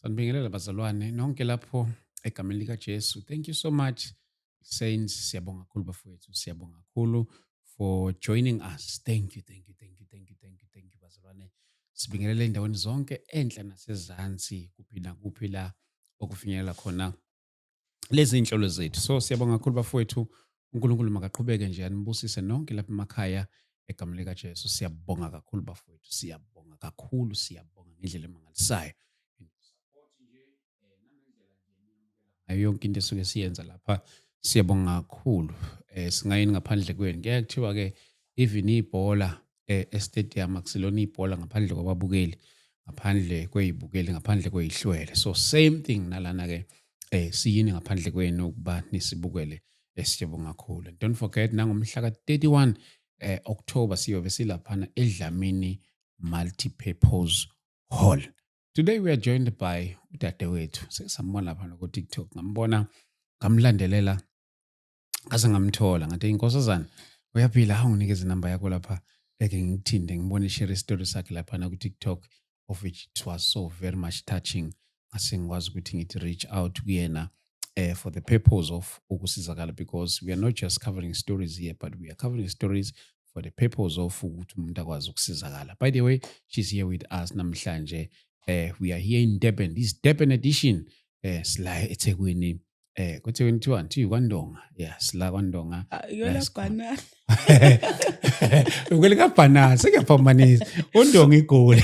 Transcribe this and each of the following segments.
Sanibingelela bazalwane nonke lapho egameni lika Jesu. Thank you so much saints. Siyabonga kakhulu bafowethu. Siyabonga kakhulu for joining us. Thank you, thank you, thank you, thank you, thank you, thank you bazalwane. Sibingelele endaweni zonke enhla nasezansi kuphi nakuphi la okufinyelela khona lezi inhlolo zethu. So siyabonga kakhulu bafowethu. uNkulunkulu makaqhubeke nje anibusise nonke lapha emakhaya egameni lika Jesu. Siyabonga kakhulu bafowethu. Siyabonga kakhulu, siyabonga ngendlela emangalisayo. Ngayo yonke into esuke siyenza lapha siyabonga kakhulu. Singayini ngaphandle kwenu. Kuyaye kuthiwa ke even ibhola e-stadium akusilona ibhola ngaphandle kwababukeli, ngaphandle kwey'bukeli, ngaphandle kwey'hlwele. So same thing nalana ke siyini ngaphandle kwenu ukuba nisibukele. Siyabonga kakhulu. And don't forget nangomhla ka-31 October siyobe silaphana eDlamini Multi-Purpose Hall. Today we are joined by udadewethu. Sesambona lapha ku TikTok. Ngambona, ngamlandelela, ngase ngamthola. Ngathi inkosazana uyaphila, awunginikeze inamba yakho lapha eke ngikuthinte ngibone share story sakhe lapha ku TikTok, of which it was so very much touching. Ngase ngikwazi ukuthi ngithi reach out kuyena for the purpose of ukusizakala, because we are not just covering stories here, but we are covering stories for the purpose of ukuthi umuntu akwazi ukusizakala. By the way, she's here with us namhlanje. We are here in Durban. This is Durban edition. Sila eThekwini. KwaThekwini kuthiwa thiwa kwaNdonga. Yeah, sila kwaNdonga. Iyona Nice. Bhanana. Ukwelika bhanana sekuyaphambanisa. UNdonga igoli.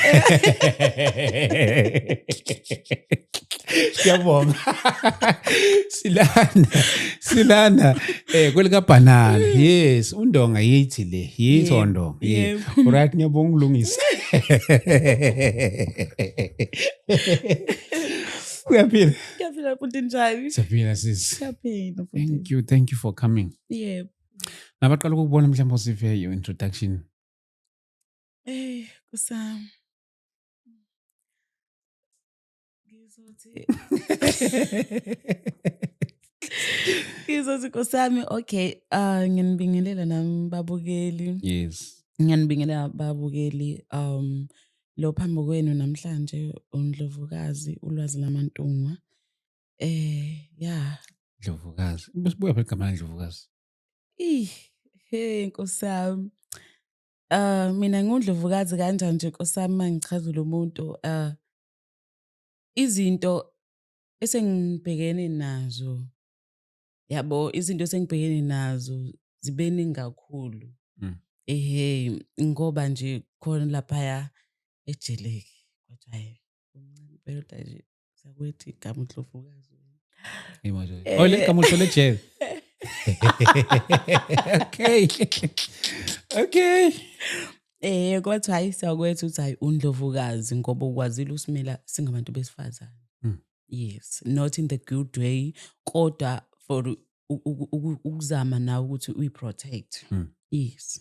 Siyabonga. Silana. Silana kwelika bhanana. Yes, uNdonga yithi le. Yithi uNdonga. Yeah. Alright, ngiyabonga ukulungisa. Uyaphila? Ngiyaphila futhi, njani? Siyaphila sisi. Siyaphila futhi. Thank you for coming. Yebo. Nabaqala ukukubona mhlawumbe usiphe your introduction. Kusami. Ngizothi Nkosi yami, okay, ngiyanibingelela nami babukeli. Yes. Ngiyanibingelela babukeli. Lo phambi kwenu namhlanje uNdlovukazi uLwazi Lamantungwa. Yeah. Ndlovukazi. Besibuya phela igama laNdlovukazi. Ih, hey Nkosi yami. Mina ngundlovukazi kanjani nje Nkosi yami mangichazela umuntu izinto esengibhekene nazo, yabo, izinto esengibhekene nazo zibe ningi kakhulu. Ehhe, ngoba nje khona laphaya ejele kodwa hhayi umncane impela kodwa nje sakwethu igama uNdlovukazi. Oh, le gama uthole ejele. Okay. Okay. Kwathi hhayi sakwethu uthi hhayi uNdlovukazi ngoba ukwazile usimela singabantu besifazane. Yes, not in the good way, kodwa for ukuzama nawe ukuthi uyi-protect. Yes.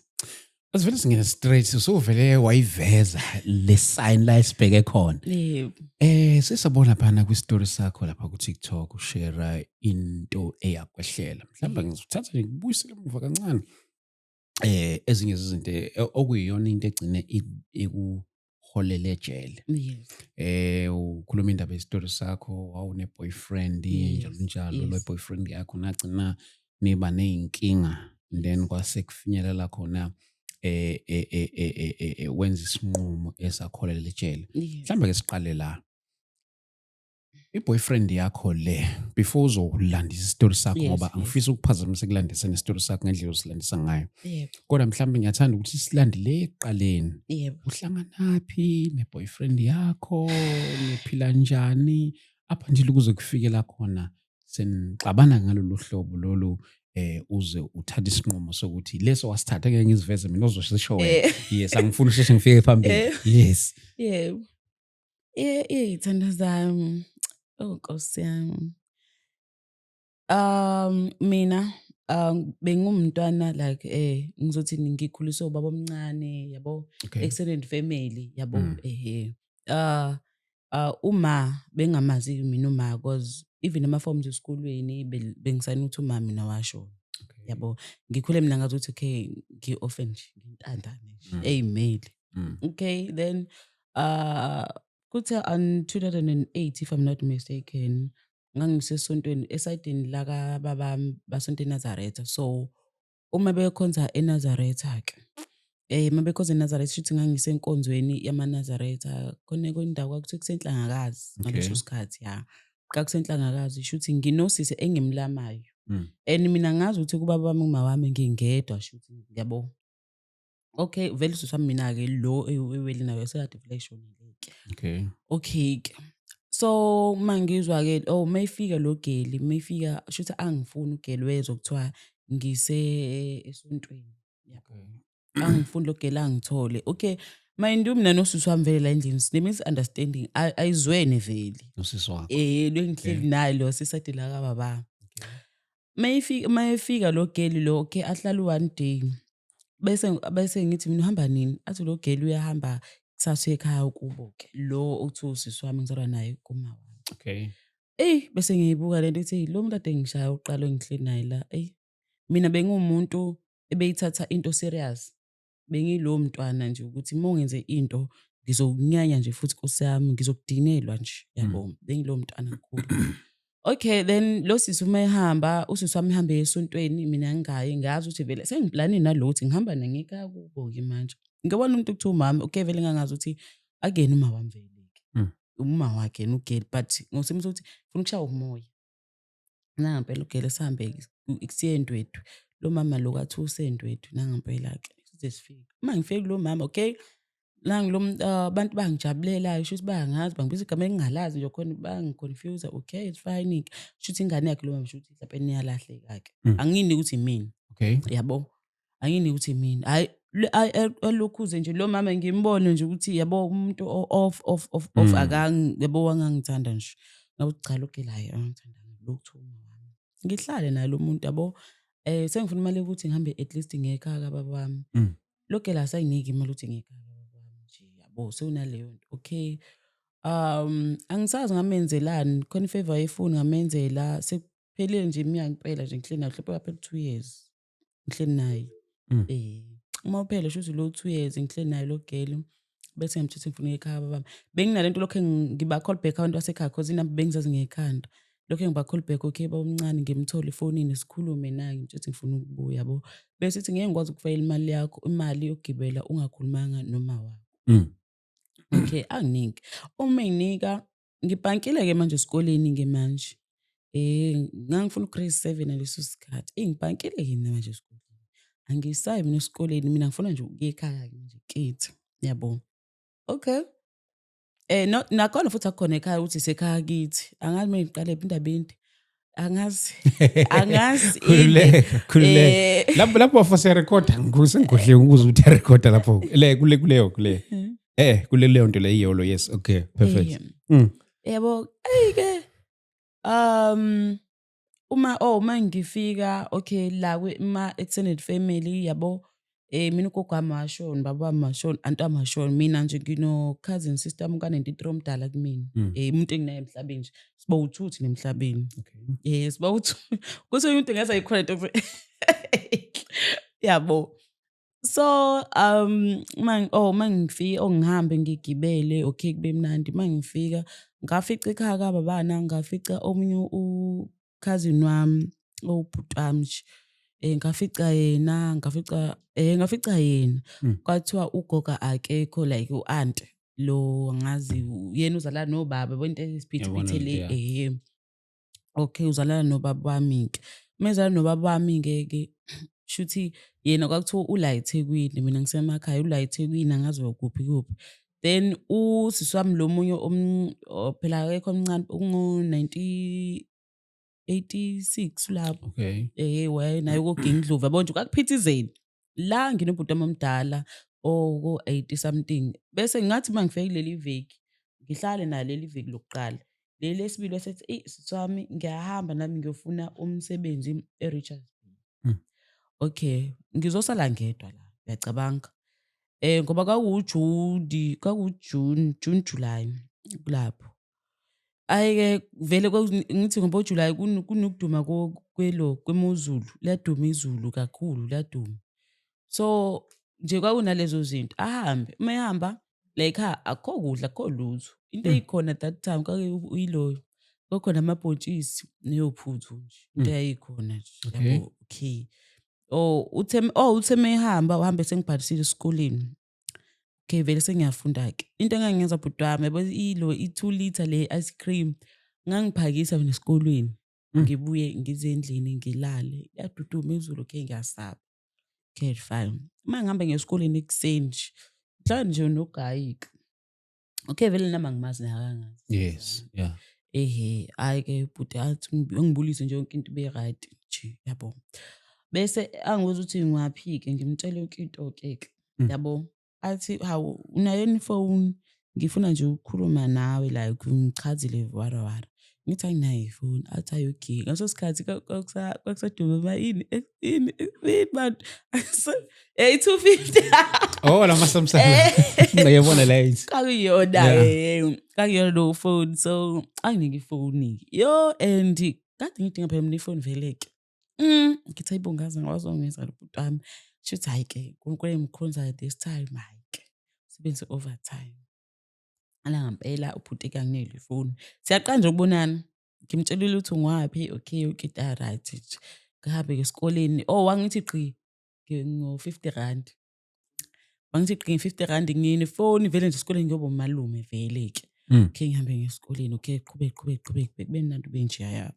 Asivele singene straight, usuvele wayiveza le sign la esibheke khona. Yebo. Sesabona phana kwi-story sakho lapha ku TikTok ushare into eyakwehlela. Mhlawumbe ngizothatha nje ngibuyisele emuva kancane. Ezinye zezinto okuyiyona into egcine ikuholele ejele. Yes. Ukhuluma indaba yesitori sakho, wawune boyfriend njalo njalo, lo boyfriend yakho nagcina niba neyinkinga, then kwase kufinyelela khona wenza isinqumo esakholela ejele. Mhlawumbe ke siqale la. I-boyfriend yakho le, before uzolandisa isitori sakho, ngoba angifisi ukuphazamisa ekulandiseni isitori sakho ngendlela osilandisa ngayo. Kodwa mhlawumbe ngiyathanda ukuthi silandele ekuqaleni. Uhlanganaphi ne-boyfriend yakho, niphila njani, up until kuze kufike la khona senixabana ngalolu hlobo lolu, uze uthathe isinqumo sokuthi leso wasithatha, ngeke ngiziveze mina, ozosisho wena. Yes, angifuni usheshe ngifike phambili. Yes. Yebo. Iy'thando zami. Oh Nkosi yami. Mina bengumntwana like ngizothi ngikhuliswe ubaba omncane yabo, excellent family yabo, ehe. Uma bengamazi mina uma, cause even ama forms esikolweni bengisayina ukuthi uma mina washona. Yabo, ngikhule mina ngathi ukuthi okay ngi-orphan nje, ngintandane nje, eyimele. Okay, then Kuthe on 2008, if I'm not mistaken, ngangisesontweni esayidini lakababa basonto eNazaretha. So uma bekhonza eNazaretha-ke, uma bekhonza eNazaretha, shuthi ngangisenkonzweni yamaNazaretha khona kwendawo kwakuthiwa kuseNhlangakazi ngaleso sikhathi, ya. KwakuseNhlangakazi, shuthi nginosisi engimlamayo. And mina ngazi ukuthi kubaba wami, uma wami ngingedwa, shuthi yabo. Okay, vele usisi wami mina-ke lo eweli nayo sekade vele eshonile-ke. Okay-ke. So mangizwa-ke, oh, mayifika lo girl, mayifika shuthi angifuni u-girl, wezwa kuthiwa ngise esontweni. Angifuni lo girl angithole. Okay, mind you, mina nosisi wami vele la endlini sine misunderstanding, ayizwene vele. Nosisi wakho. Eh, lo engihleli naye lo sisade la kababa. Mayefika lo girl lo, okay, ahlala one day. Bese ngithi mina uhamba nini? Athi lo girl uyahamba kusasa ekhaya kubo ke. Lo othi usisi wami ngizalwa naye kuma wami. Eyi, bese ngiyibuka lento ithi lo muntu ade ngishaya uqala engihleli naye la. Eyi, mina bengumuntu ebeyithatha into serious. Bengiyilowo mntwana nje ukuthi uma ungenze into ngizokunyanya nje futhi, Nkosi yami, ngizokudinelwa nje, yabo. Bengilowo mntwana kakhulu. Okay, then lo sisi uma ehamba, usisi wami ehambe esontweni, mina ngingayi, ngazi ukuthi vele sengiplane nalo ukuthi ngihamba naye ngekhaya kubo-ke manje. Ngibona umuntu kuthiwa umama, okay, vele ngangazi ukuthi akuyena uma wami vele-ke. Uma wakhe yena u-girl, but ngosimo sokuthi ngifuna ukushaywa umoya. Nangampela u-girl sihambe siye eNdwedwe. Lo mama lo kathi useNdwedwe nangampela-ke size sifike. Uma ngifike kulo mama, okay, nangu abantu bangijabulela, shuthi bayangazi, bangibiza igama engingalazi nje khona bayangi-confuse. Okay, it's fine-ke. Shuthi ingane yakhe lo mama, shuthi mhlawumbe iyalahleka-ke. Angini ukuthi imina. Yabo. Angini ukuthi imina. Hhayi, elokhuze nje lo mama ngimbone nje ukuthi yabo umuntu off off off off, yabo wangangithanda nje. Ngabe cha, lo girl hhayi angangithanda lutho uma wami. Ngihlale naye lo muntu, yabo. Sengifuna imali yokuthi ngihambe at least ngiye ekhaya kababa wami. Lo girl asayiniki imali ukuthi ngiye ekhaya kababa wami nje, yabo, sewunaleyo nto. Okay. Angisazi ngamenzelani, khona i-favour ayifuni ngamenzela, sekuphelile nje iminyaka impela nje ngihleli naye, mhlawumbe kwaphela 2 years ngihleli naye. Uma uphela shuthi lo 2 years ngihleli naye lo girl, bese ngiyamtshela ngifuna ukuya ekhaya babami. Benginalento lokhu ngiba call back abantu basekhaya cause inamba bengizazi ngekhanda. Lokhu ngiba call back, okay, baba omncane, ngimthole efonini sikhulume naye, ngimtshela ukuthi ngifuna ukubuya, yabo. Bese ithi ngeke ngikwazi ukufakela imali yakho, imali yokugibela, ungakhulumanga noma wakho. Okay, anginiki. Uma enginika ngibhankile-ke manje esikoleni-ke manje. Ngangifuna u-grade 7 ngaleso sikhathi. Eyi, ngibhankile-ke mina manje esikoleni. Angisayi mina esikoleni, mina ngifuna nje ukuya ekhaya-ke manje kithi, yabo. Okay. No, nakhona futhi akukhona ekhaya ukuthi isekhaya kithi. Angazi uma ngiqalephi indaba ende. Angazi. Angazi inde. Khululeka, khululeka. Lapho bafo siyarekhoda, ngikhohliwe ukubuza ukuthi uyarekhoda lapho. Le kule kuleyo kule. Kule leyo nto le iyolo, yes. Okay, perfect. Yabo, eyi ke uma oh uma ngifika, okay, la ma extended family, yabo, mina ugogo wami washona, ubaba wami washona, anti wami washona, mina nje ngino cousin sister wami ka-93 omdala kumina. Umuntu enginaye emhlabeni nje, siba u-two thina emhlabeni. Siba u-two kuthi umuntu ngeke ayikhona into, yabo. So uma ngifika, oh, ngihambe ngigibele, okay, kube mnandi. Uma ngifika ngafica ekhaya kababana, ngafica omunye u-cousin wami owubhuti wami nje. Ngafica yena, ngafica yena. Kwathiwa ugogo akekho, like u-aunty lo, angazi yena uzalana nobaba, yabo into Yabona esiphithiphithi le. lento, Okay, uzalana nobaba wami-ke. Mezalana nobaba wami-ke ke shuthi yena kwakuthiwa ula eThekwini, mina ngisemakhaya, ula eThekwini, angazi kuphi kuphi. Then usisi wami lo munye, phela akekho omncane, ungo-1986 lapho. Naye ukoGingindlovu, yabo nje kwakuphithizela. La nginobhuti wami omdala oko-80 something. Bese ngathi uma ngifika kuleli viki, ngihlale naye leli viki lokuqala. Leli lesibili wasethi, eyi sisi wami, ngiyahamba nami ngiyofuna umsebenzi e-Richards Bay. Okay, ngizosala ngedwa la, uyacabanga. Ngoba kwakuwuJuni, kwakuwu-June, June, July kulapho. Hhayi-ke vele ngithi ngoba uJuly kunokuduma kwelo kwemozulu, liyaduma izulu kakhulu, liyaduma. So nje kwakunalezo zinto, ahambe, uma ehamba la ekhaya akukho kudla, akukho lutho. Into eyikhona at that time kwake uyiloyo, kwakhona amabhontshisi neyophuthu nje, into eyayikhona nje. Yabo, okay. Oh, uthe mehamba uhambe sengibhalisile esikoleni. Okay, vele sengiyafunda-ke. Into engangiyenza, bhuti wami, yabo, ilo i-2 litre le ice cream ngangiphakisa mina esikolweni. Ngibuye ngize endlini ngilale. Liyaduduma izulu, okay, ngiyasaba. Okay, fine. Uma ngihamba ngiya esikoleni ekuseni nje, ngihlala nje no-guy-ke. Okay, vele nami angimazi naye akangazi. Ehhe, hhayi-ke bhuti, athi angibulise nje, yonke into ibe right nje, yabo. Bese angibuza ukuthi ngiwaphi-ke, ngimtshele yonke into-ke ke, yabo. Athi, "Hawu, unayo yini ifoni? Ngifuna nje ukukhuluma nawe, like ungichazele wara wara." Ngithi anginayo ifoni. Athi hhayi, okay. Ngaleso sikhathi kwakusaduma ini ini ini bantu, i-250. Oh, lama Samsung. Ngiyabona la ithi. Kwakuyona kwakuyona lo phone, so anginike ifoni yo, and kade ngidinga phela mina ifoni vele-ke. Ngithi hayibo, ngaze ngawazongenza lo bhuti wami. Shuthi hhayi-ke, uNkulunkulu engimkhonzayo this time, hhayi-ke sebenze overtime. Ala ngampela ubhuti-ke anginike ifoni. Siyaqala nje ukubonana, ngimtshelile ukuthi ungwaphi, okay, yonke into ya-right nje. Ngihambe-ke esikoleni, oh, wangithi gqi ngo-R50. Wangithi gqi nge-R50 nginefoni vele nje, esikoleni ngiyoba umalume vele-ke. Okay, ngihambe ngiye esikoleni, okay, qhubeke qhubeke qhubeke, kube mnandi kube njeyaya.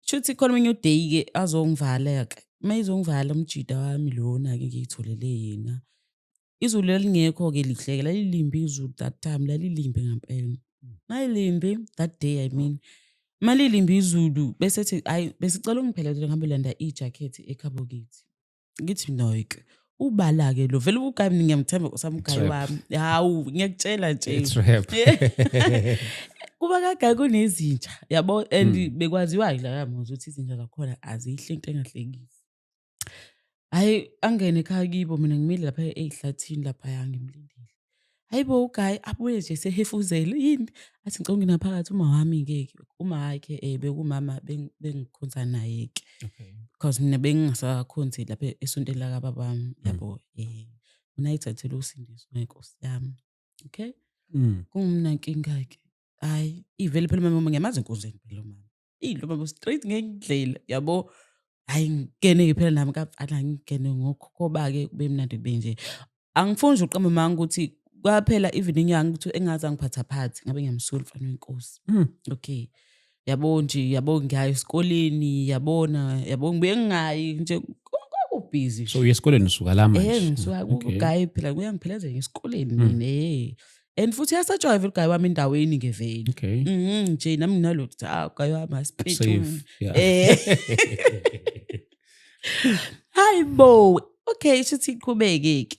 Shuthi khona omunye u-day-ke azongivala-ke. Uma ezongivala umjida wami lona-ke engiyitholele yena. Izulu lalingekho-ke lihle-ke, lalilimbi izulu that time, lalilimbi ngampela. Malilimbi that day, I mean. Malilimbi izulu bese ethi hhayi, besicela ungiphelezele ngihambe yolanda ijakhethi ekhabokithi. Ngithi no-ke, ubala-ke lo vele u-guy, mina ngiyamthemba nkosi yami u-guy Trap. wami. Hawu, ngiyakutshela nje. Trap. Kuba ka-guy kunezinja, yabo, and bekwaziwa-ke la kamuzi ukuthi izinja zakhona azihle into engahlekisi. Hhayi, angene ekhaya kibo, mina ngimile lapha ey'hlathini laphaya ngimlindile. Hhayi bo, u-guy abuye nje sehefuzela, yini? Athi ngicela ungena phakathi, uma wami-ke, uma wakhe bekumama bengikhonza naye-ke. Because mina bengingasakhonzi lapha esontweni lakababa wami, yabo. Mina ngayithathela usindiso ngenkosi yami. Okay? Kungumnankinga-ke. Hhayi, ivele phela umama, ngiyamazi enkonzweni phela umama. Lo mama straight ngendlela, yabo. Hhayi, ngingene-ke phela nami kamfana, ngingene ngokhokhoba-ke, kube mnandi kube nje. Angifuni nje ukuqamba amanga ukuthi kwaphela even inyanga ukuthi engaze angiphathaphathi, ngabe ngiyamsula umfana wenkosi. Okay. Yabo nje, yabo, ngiyaya esikoleni, yabona, yabo, ngibuye ngingayi nje, kwaku-busy nje. So uya esikoleni usuka la manje. Ngisuka ku-guy phela uyangiphelezela esikoleni mina. And futhi uyasatshwa vele u-guy wami endaweni ke vele. Nje nami nginalo ukuthi ah, u-guy wami asipetshuli. Safe. Yeah. Hayi bo. Okay, shuthi iqhubeke ke.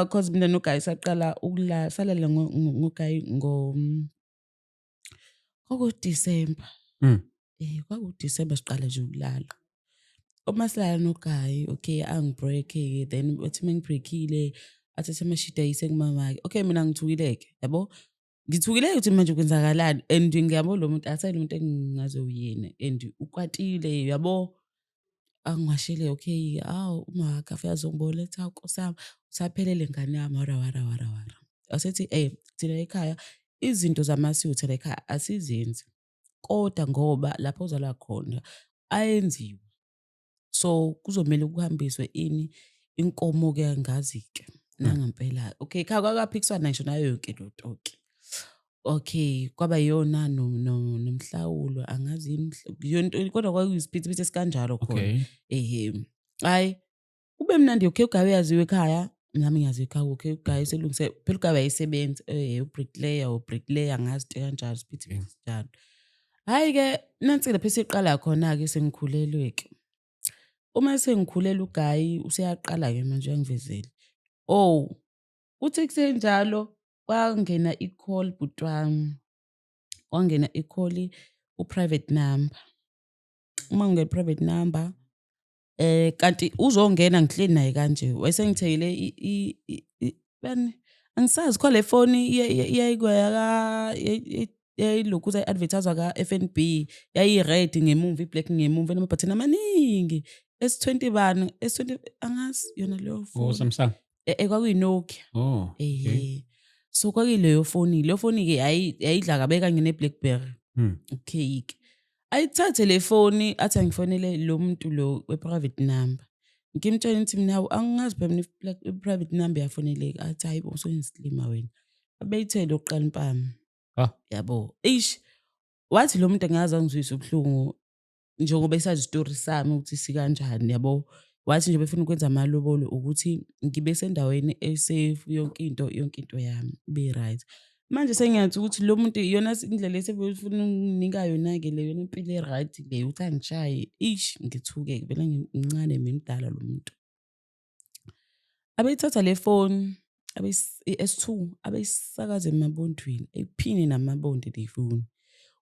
Cause mina no-guy saqala ukula salala ngo-guy ngo kwaku December. Kwaku December siqala nje ukulala. Uma silala no-guy, okay, angi-break-ke, then uthi mangibreakile athathe amashidi ayise kumama. Okay, mina ngithukile-ke, yabo. Ngithukile ukuthi manje kwenzakalani, and ngiyabona lo muntu asayini umuntu engingazi uyena and ukwatile, yabo. Angiwashele, okay, awu, uma wakhe afike azongibona, ethi, "Hawu Nkosi yami, usaphelele ngane yami," wara wara wara wara. Wasethi thina ekhaya izinto zamasiko thina ekhaya asizenzi, kodwa ngoba lapho ozalwa khona ayenziwa. So kuzomele kuhambiswe ini, inkomo-ke, angazi-ke nangempela. Okay, ekhaya kwakaphikiswana ngisho nayo yonke lento-ke. Okay, kwaba iyona nomhlawulo, angazi yini yonto, kodwa kwakuyisiphithiphithi esikanjalo khona. Ehhe. Hhayi, kube mnandi, okay, u-guy uyaziwa ekhaya, nami ngiyaziwa ekhaya, okay, u-guy selungise phela, u-guy wayesebenza u-bricklayer, u-bricklayer, angazi into ekanjalo, isiphithiphithi esinjalo. Hhayi-ke, nansi lapho esiqala khona-ke sengikhulelwe-ke. Uma sengikhulelwe u-guy useyaqala-ke manje uyangivezela. Oh, kuthi kusenjalo kwangena i-call, bhuti wami. Kwangena i-call ku-private number. Uma kungena i-private number, kanti uzongena ngihleli naye kanje, wayesengithengele bani, angisazi, khona le foni yayilokhuza i-advertise-wa ka-F_N_B, yayi-red ngemumva, i-black ngemumva, enamabhathini amaningi, S20 bani, S20, angazi yona leyo Oh, phone. Samsung. Kwakuyi-Nokia. Oh, okay. Ehhe. So kwakuyileyo foni, leyo foni-ke yayidla kabe kanye ne-BlackBerry. Okay-ke. Ayithathe le foni athi angifonele lo muntu lo we-private number. Ngimtshele ukuthi mina hawu angingazi phela mina i-private number iyafoneleka. Athi hayi bo, usuyisilima wena. Abeyithele oqala impama. Yabo. Eish, wathi lo muntu angaze angizwise ubuhlungu njengoba esazi isitori sami ukuthi sikanjani, yabo. Wathi nje befuna ukwenza amalobolo ukuthi ngibe sendaweni e-safe, yonke into, yonke into yami ibe right. Manje sengiyathi ukuthi lo muntu iyona indlela esebefuna ukunginika yona-ke le yona impilo e-right le ukuthi angishaye. Ish, ngithuke vele ngimncane mina, mdala lo muntu. Abeyithatha le foni i-S2, abeyisakaza emabondweni, eyiphine namabondo le foni.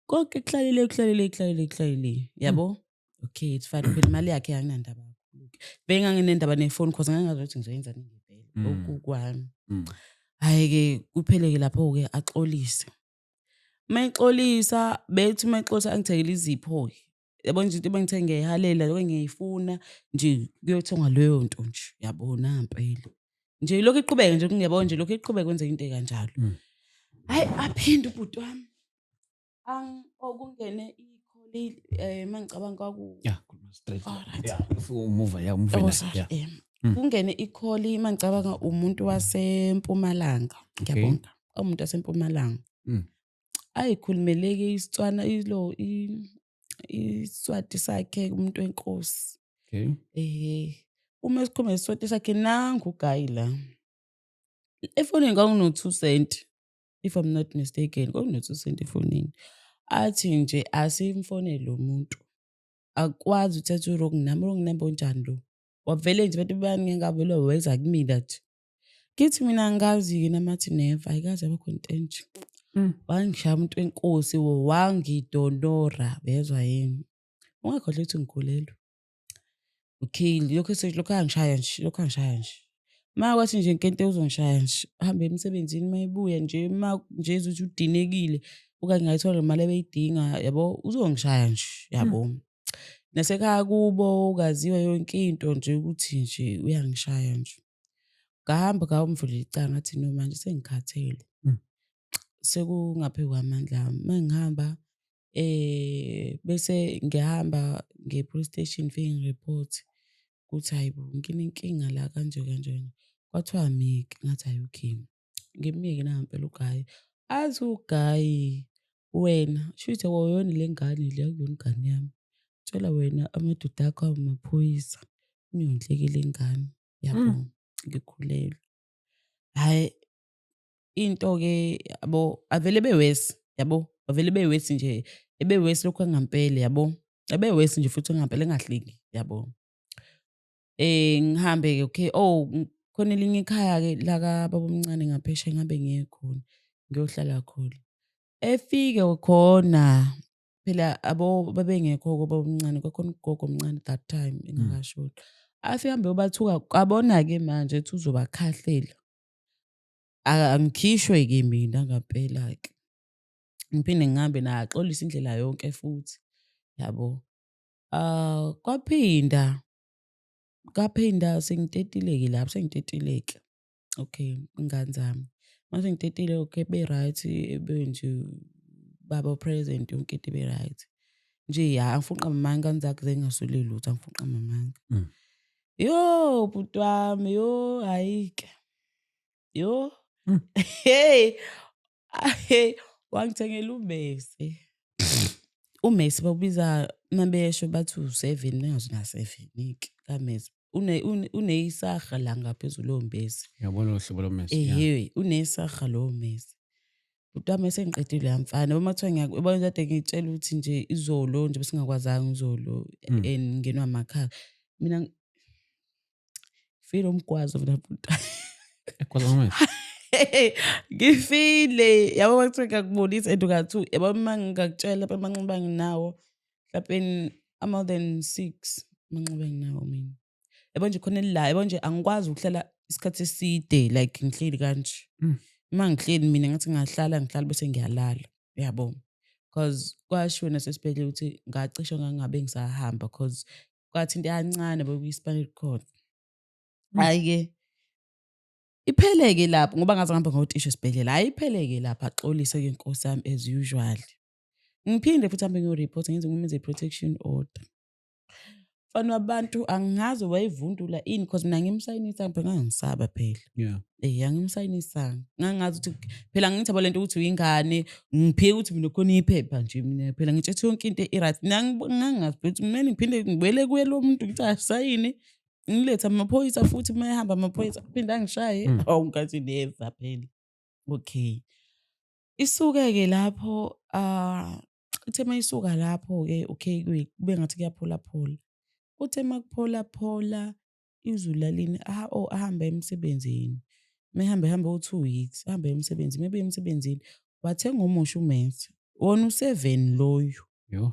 Konke kuhlalele kuhlalele kuhlalele kuhlalele, yabo. Okay, it's fine, phela imali yakhe anginandaba kakhulu. Benganginendaba nefoni cause ngangazi ukuthi ngizoyenzani ngempela. Okukwami. Hhayi-ke kuphele-ke lapho-ke axolise. Uma exolisa, bethi uma exolisa angithengele izipho-ke. Yabo nje into ebengithe ngiyayihalela, lokho ngiyayifuna nje kuyothengwa leyo nto nje, yabo nampela. Nje lokhu iqhubeke nje, ngiyabona nje lokhu iqhubeke kwenzeka into ekanjalo. Hhayi aphinde ubhuti wami okungene ikholi mangicabanga kwaku Yeah, khuluma straight. Alright. Yeah, umuva, yeah, umuva Oh, naye, sorry. yeah. Kungene ikholi mangicabanga umuntu waseMpumalanga. Ngiyabonga. Umuntu waseMpumalanga. Ayikhulumeleke isiTswana ilo isiswati sakhe umuntu wenkosi. Uma esikhuluma isiswati sakhe nangu uguy la. Efonini kwakuno 2 cent, if I'm not mistaken, kwakuno 2 cent efonini. Athi nje asimfonele lo muntu. Akwazi ukuthatha u-wrong number, wrong number onjani lo? Wavele nje abantu bangengavele weza kumina nje. Ngithi mina angikazi-ke nami, athi never, ayikaze yaba khona into enje. Wangishaya umuntu wenkosi, wangidonora, uyezwa yini? Ungakhohlwa ukuthi ngikhulelwe. Okay, lokhu lokhu angishaya nje, lokhu angishaya nje. Ma kwathi nje nkente uzongishaya nje, ahambe emsebenzini uma ebuya nje, ma nje ezwa ukuthi udinekile okanye ngayithola le mali ebeyidinga, yabo, uzongishaya nje, yabo. Nasekhaya kubo kaziwa yonke into nje ukuthi nje uyangishaya nje. Ngahamba ngayomvulela icala, ngathi no, manje sengikhathele. Sekungaphezu kwamandla ami. Uma ngihamba bese ngiyahamba ngiye-police station, ngifike ngi-report ukuthi hayi bo, nginenkinga la kanje kanje. Kwathiwa myeke, ngathi hhayi okay. Ngimyeke nangempela uguy. Athi uguy, wena shuthi awuyona le ngane le, akuyona ingane yami. Tshela wena amadoda akho amaphoyisa niyondlekele ingane, yabo, ngikhulelwe. Hhayi into-ke yabo avele ebe-worse, yabo, avele ebe-worse nje, ebe-worse lokhu kwangampela, yabo. Ebe-worse nje futhi ngampela engahleki, yabo. Ngihambe-ke okay, oh khona elinye ikhaya-ke laka babomncane ngaphesheya, ngihambe ngiye khona ngiyohlala khona. Efike khona phela abo babengekho babomncane, kwakhona ugogo omncane that time engakashoni. Afike ahambe ayobathuka, kwabona-ke manje ethi uzobakhahlela. Angikhishwe-ke mina ngampela-ke. Ngiphinde ngihambe naye axolise indlela yonke futhi, yabo. Kwaphinda kwaphinda sengitetile-ke lapho, sengitetile-ke. Okay, iy'ngane zami. Mase ngitetile, okay, be-right, nje baba present, yonke into ibe-right. Nje ya, angifuni ukuqamba amanga, iy'ngane zakhe zingaswele lutho, angifuni ukuqamba amanga. Yo bhuti wami, yo hhayi-ke, yo hey, hey, wangithengela ummese. Ummese bawubiza uma besho bathi u-seven, bengazi una-seven-ke kamese. Uneyisaha la ngaphezulu lowo mmese. Ngiyabona lo hlobo lomese. Yeah. Ehhe, unesaha lowo mmese. Bhuti wami esengiqedile loya mfana, noma kuthiwa uyabona kade ngitshela ukuthi nje izolo nje besingakwazanga izolo and ngingenwa amakhala. Mina ngifile umgwazo mina bhuti. Egwaza ngomese. Ngifile, yabo makuthiwa ngiyakubonisa and ungathuki, yabo uma ngingakutshela lapha amanxeba anginawo, mhlawumbe more than 6 amanxeba enginawo mina. Yabo nje khona la, yabo nje angikwazi ukuhlala isikhathi eside like ngihleli kanje. Uma ngihleli mina ngathi ngingahlala ngihlala bese ngiyalala, uyabo. Cause kwashiwo nasesibhedlela ukuthi ngacishe ngangabe ngisahamba cause kwathi into kancane bekuyi-spinal cord. Hhayi-ke Ipheleke lapho ngoba ngaze ngihamba ngotisha esibhedlela. Hhayi, ipheleke lapho, axolise-ke nkosi yami as usual. Ngiphinde futhi hambe ngiyo-report, ngenze ngumenze i-protection order. Mfana wabantu, angazi wayevundula ini, cause mina ngimsayinisa phela, ngangisaba phela. Angimsayinisanga. Ngangazi ukuthi phela ngithi yabo lento ukuthi uyingane, ngiphike ukuthi mina khona iphepha nje, mina phela ngitshethe yonke into i-right. Mina ngangazi ukuthi kumele ngiphinde ngibuyele kuye lo muntu ngithi asayine, ngilethe amaphoyisa futhi uma ehamba amaphoyisa aphinde angishaye. Hawu, ngathi never phela. Okay. Isuke-ke lapho, ithe mayisuka lapho-ke, okay, kube ngathi kuyapholaphola. Kuthe makupholaphola izulu lalina, oh, ahambe emsebenzini. Mehambe ehambe o-2 weeks, ahambe emsebenzini. Mebuya emsebenzini wathenga omusha umethe. Wona u-7 loyo. Yo.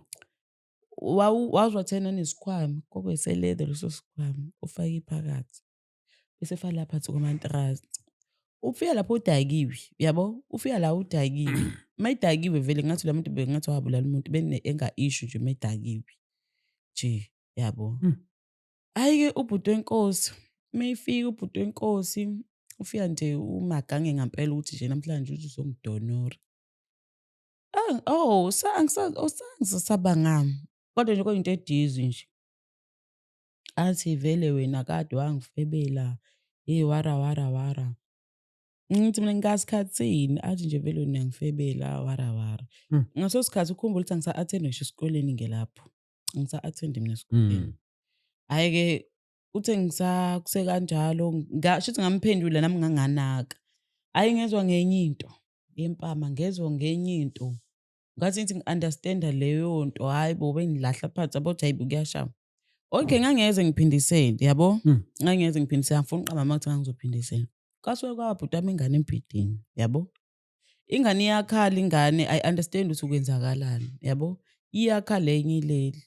Waze wathenga nesikhwama, kwakuyi-leather leso sikhwama, ufake phakathi. Bese efaka la phakathi kwamantrasi. Ufika lapho udakiwe, yabo? Ufika la udakiwe. Mayidakiwe vele ngathi la muntu bengathi wabulala umuntu, bene-anger issue nje mayidakiwe. Nje, yabo. Hhayi-ke ubhuti wenkosi, mayifika ubhuti wenkosi, ufika nje umagange ngampela ukuthi nje namhlanje uthi uzongidonora. Oh, angisasabangami. Kodwa nje kuyinto edizi nje. Athi vele wena kade wangifebela, hey, wara wara wara. Ngithi mina ngasikhathini? Athi nje vele wena uyangifebela, wara wara. Ngaso sikhathi ukhumbula ukuthi angisa-attend ngisho esikoleni ngelapho. Angisa-attend mina esikoleni. Hhayi-ke uthe kusekanjalo, shuthi ngamphendula nami nganganaka. Hhayi, ngezwa ngenye into yempama, ngezwa ngenye into. Ngathi ngithi ngi-understand-a leyo nto, hhayi bo, bengilahla phansi yabo, ukuthi hhayi bo kuyashaya. Okay, ngangeze ngiphindisele, yabo? Ngangeze ngiphindisele, angifuni ukuqamba amanga ukuthi ngangizophindisela. Kwasuke kwaba bhuti wami ingane embhedeni, yabo? Ingane iyakhala ingane, ayi-understand ukuthi kwenzakalani, yabo? Iyakhala enye ilele.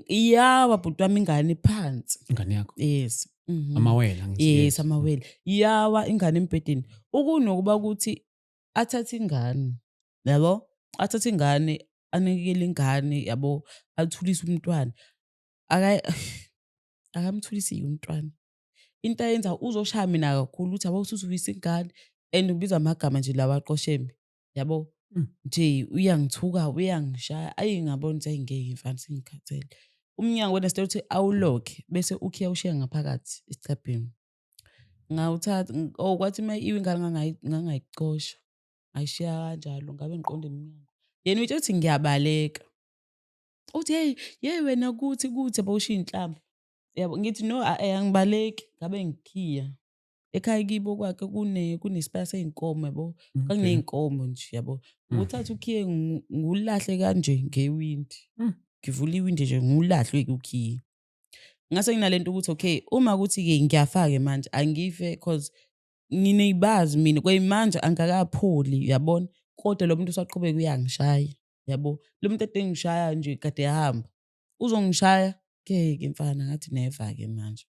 Iyawa bhuti wami ingane phansi. Ingane yakho? Yes. Amawele, angithi? Yes, amawele. Iyawa ingane embhedeni. Ukunokuba ukuthi athathe ingane, yabo? Athathe ingane, anakekele ingane, yabo? Athulise umntwana. Akamthulisi umntwana. Into ayenza uzoshaya mina kakhulu ukuthi yabo usuzuyisa ingane, and ubiza amagama nje lawa aqosheme, yabo? Nje uyangithuka, uyangishaya. Ayi, ngabona ukuthi ayi ngeke mfana, sengikhathele. Umnyango wena sicela ukuthi awulokhe bese ukhiya ushiya ngaphakathi esicabheni. Ngawuthatha, oh, kwathi uma iwe ingane ngangayicosha. Ngayishiya kanjalo, ngabe ngiqonde emnyango. Yena uyitshela ukuthi ngiyabaleka. Uthi hey, hey wena kuthi kuthi yabo, ushiya inhlamba. Yabo, ngithi no, angibaleki, ngabe ngikhiya. Ekhaya kibo kwakhe kunesibaya sey'nkomo, yabo. Kwakuney'nkomo nje, yabo. Nguthatha ukhiye ngiwulahle kanje ngewindi. Ngivula iwindi nje ngiwulahle ukhiye. Ngase nginalento ukuthi okay, uma kuthi-ke ngiyafa-ke manje, angife cause ngineyibazi mina kweyimanje angakapholi, yabona, kodwa lo muntu usaqhubeka uyangishaya, yabo. Lo muntu ade engishaya nje kade ehamba uzongishaya ke mfana, ngathi never-ke manje.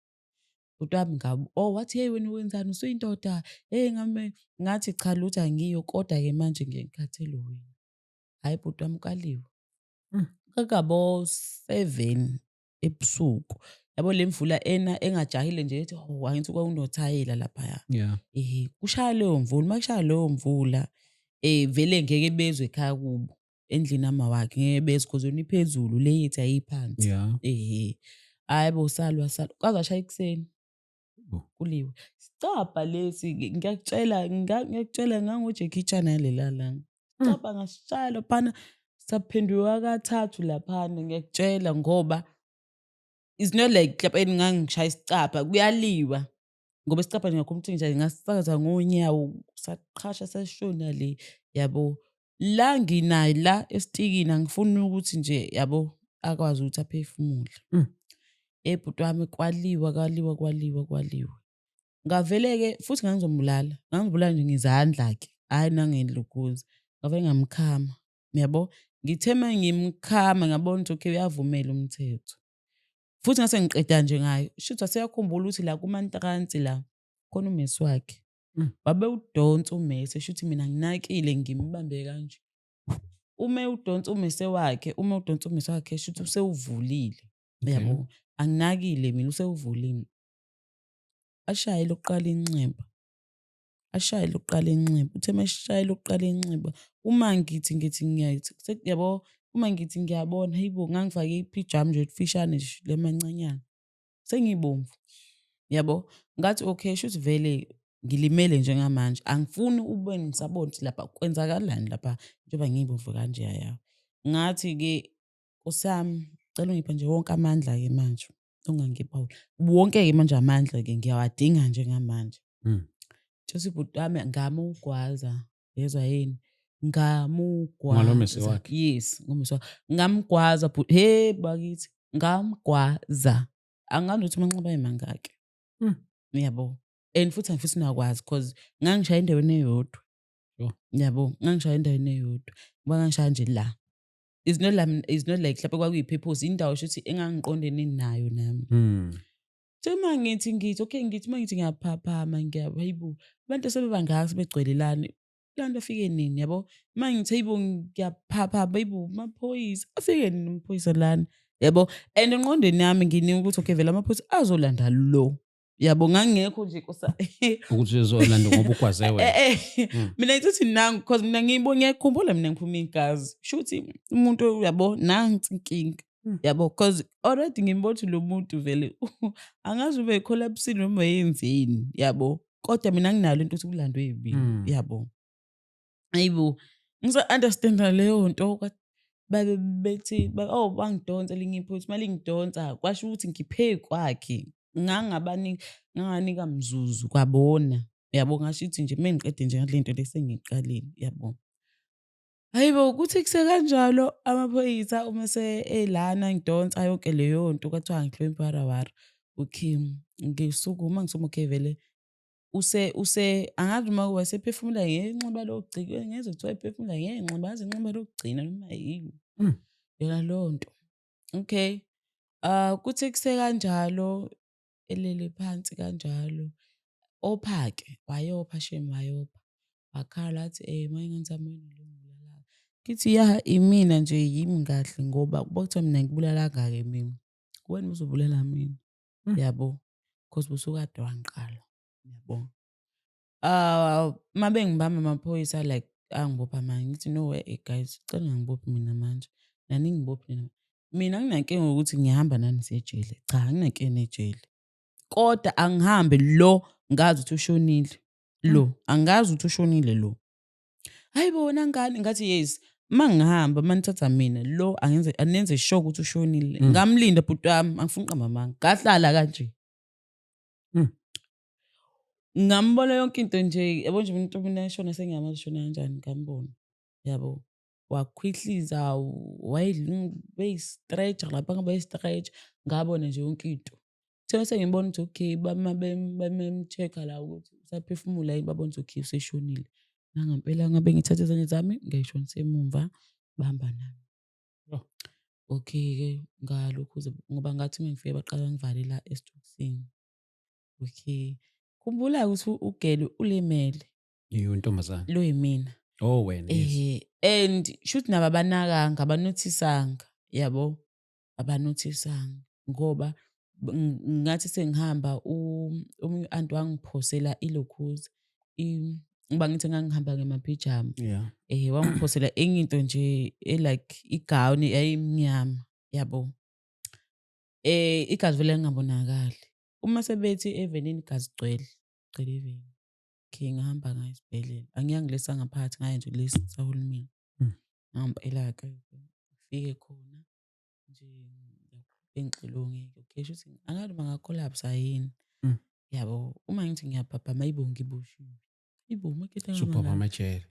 Bhuti wami ngabe, oh, wathi hey wena wenzani, usuyindoda, hey, ngame ngathi cha lutho angiyo, kodwa-ke manje ngiyengikhathele wena. Hhayi bhuti wami, kaliwe. Kakabo 7 ebusuku, yabo, le mvula ena engajahile nje ethi oh, angithi kwakunothayela laphaya. Kushaya leyo mvula, uma kushaya leyo mvula vele ngeke bezwe ekhaya kubo, endlini ama wakhe ngeke bezwe cause yona iphezulu, le yethu ayiphansi. Hhayi bo, salwa salwa kwaze kwashaya ekuseni. Kuliwe. Sicabha lesi, ngiyakutshela, ngiyakutshela ngango-Jackie Chan yalela langa. Sicabha ngasishaya laphana, saphenduka kathathu laphana, ngiyakutshela, ngoba it's not like mhlawumbe ngangishaya isicabha, kuyaliwa. Ngoba isicabha nje ngiyakhumbula ukuthi nje ngasisakaza ngonyawo, saqhasha sashona le, yabo. La nginaye la esitikini, angifuni ukuthi nje, yabo, akwazi ukuthi aphefumule. Bhuti wami, kwaliwa kwaliwa kwaliwa kwaliwa. Ngavele-ke futhi ngangizombulala, ngangizobulala nje ngezandla-ke, hhayi nangelokhuza. Ngavele ngamkhama, yabo. Ngithe uma ngimkhama ngabona ukuthi okay, uyavumela umthetho. Futhi ngase ngiqeda nje ngaye. Shuthi waseyakhumbula ukuthi la kumantransi la khona umesi wakhe. Wabe udonsa umese, shuthi mina nginakile ngimbambe kanje. Uma udonsa umese wakhe, uma udonsa umese wakhe, shuthi usewuvulile. Yabo, anginakile mina, usewuvulile. Ashaye lokuqala inxeba. Ashaye lokuqala inxeba, uthe uma eshaya lokuqala inxeba, uma ngithi ngithi ngiyathi yabo, uma ngithi ngiyabona, hayibo, ngangifake iphijama nje elifishane nje lemancanyana, sengibomvu yabo. Ngathi okay, shuthi vele ngilimele njengamanje, angifuni ube ngisabona ukuthi lapha kwenzakalani lapha njengoba ngibomvu kanje ya. Ngathi-ke Nkosi yami, cela ungiphe nje wonke amandla-ke manje ongangipha wona. Wonke-ke manje amandla-ke ngiyawadinga njengamanje. Shuthi ubhuti wami ngamugwaza, yezwa yini? Ngamugwaza. Ngalo wakhe? Yes, ngomese wakhe. Ngamgwaza bhuti, he bakithi, ngamgwaza. Angazi ukuthi amanxeba ayemangaki. Yabo. And futhi angifisi nakwazi because ngangishaya endaweni eyodwa. Yabo, ngangishaya endaweni eyodwa. Ngoba ngangishaya nje la. It's not like mhlawumbe kwakuyi-purpose, indawo shuthi engangiqondene nayo nami. Uma ngithi ngithi okay, ngithi uma ngithi ngiyaphaphama, hayibo, abantu sebebangaka sebegcwele lana. Lana bafike nini yabo? Uma ngithi hayibo ngiyaphaphama, hayibo amaphoyisa, afike nini amaphoyisa lana? Yabo, and engqondweni yami nginika ukuthi okay vele amaphoyisa azolanda lo. Yabo, ngangingekho nje kusa Ukuthi uzolanda ngoba ugwaze wena. Mina ngithi nangu because mina ngiyibona, ngiyakhumbula mina ngiphuma igazi. Shuthi umuntu uyabo nansi inkinga. Yabo, because already ngimbona ukuthi lo muntu vele angazi ube collapse noma yenzeni yabo. Kodwa mina nginalo into ukuthi kulandwe mina yabo. Hayibo, ngisa understand leyo nto, babe bethi oh bangidonsa elinye iphoyisa, uma lingidonsa kwasho ukuthi ngiphe kwakhe. Ngangabanika, nganganika mzuzu kwabona yabo, ngasho ukuthi nje mengiqede nje ngale nto le sengiyiqalile yabo. Hayibo, kuthi kusekanjalo amaphoyisa uma elana ngidonsa yonke leyo nto, kwathiwa ngihloniphe warawara. Okay, ngisukuma ngisukuma okay vele use angazi uma wasephefumula ngenxeba lokugcina, ngezwe kuthiwa ephefumula ngenxeba, ngazi inxeba lokugcina noma yini. Yona leyo nto. Okay. Kuthi kusekanjalo elele phansi kanjalo, opha-ke, wayopha shame, wayopha. Wakhala wathi mayingane zami wena lo ongibulalayo. Ngithi ya imina nje, yimi kahle ngoba kuthiwa mina ngikubulalanga-ke mina. Wena uzobulala mina. Yabo, because busukade wangiqala. Yabo. Uma bengibamba amaphoyisa like angibopha manje, ngithi no way guys, cela ningangibophi mina manje. Naningibophi nina. Mina anginankinga ukuthi ngiyahamba nani siye ejele. Cha, anginankinga nejele. Kodwa angihambe lo ngazi ukuthi ushonile. Lo angazi ukuthi ushonile lo. Hayi bo wena ngane, ngathi yes. Uma ngihamba uma nithatha mina lo angenze anenze sure ukuthi ushonile. Ngamlinda bhuti wami, angifuni uqamba amanga. Ngahlala kanje. Ngambona yonke into nje, yabo nje umuntu mina eshona sengiyamazi ushona kanjani, ngambona. Yabo. Wakhwihliza, wayeyi-stretch lapha, ngabe wayeyi-stretch, ngabona nje yonke into. Kuthe sengibona ukuthi okay, bamem-check-a la ukuthi usaphefumula yini, babona ukuthi okay useshonile. Nangempela ngabe ngithatha izandla zami ngayishonisa emumva, bahamba nami. Okay-ke ngalokhuza ngoba ngathi uma ngifike baqala bangivalela esitokisini. Okay. Khumbula-ke ukuthi ugele ulimele. Iyo intombazane. Lo yimina. Oh wena, yes. And shuthi nabo abanakanga, abanothisanga, yabo. Abanothisanga ngoba ngathi sengihamba omunye u-anti wangiphosela ilokhuza, ngoba ngithi ngangihamba ngamaphijama. Wangiphosela enye into nje e-like igawuni yayimnyama, yabo. Igazi vele lingabonakali. Uma sebethi evenini igazi ligcwele, ligcwele iveni. Okay, ngahamba ngaya esibhedlela. Angiyanga kulesi sangaphakathi, ngaya nje kulesi sahulumeni. Ngampela-ke ngifike khona nje bengixilonge-ke. Okay, shuthi angazi noma nga-collapse-a yini. Yabo, uma ngithi ngiyaphaphama, hayibo ngiboshiwe. Hayibo makethe. Usubhobha amajele.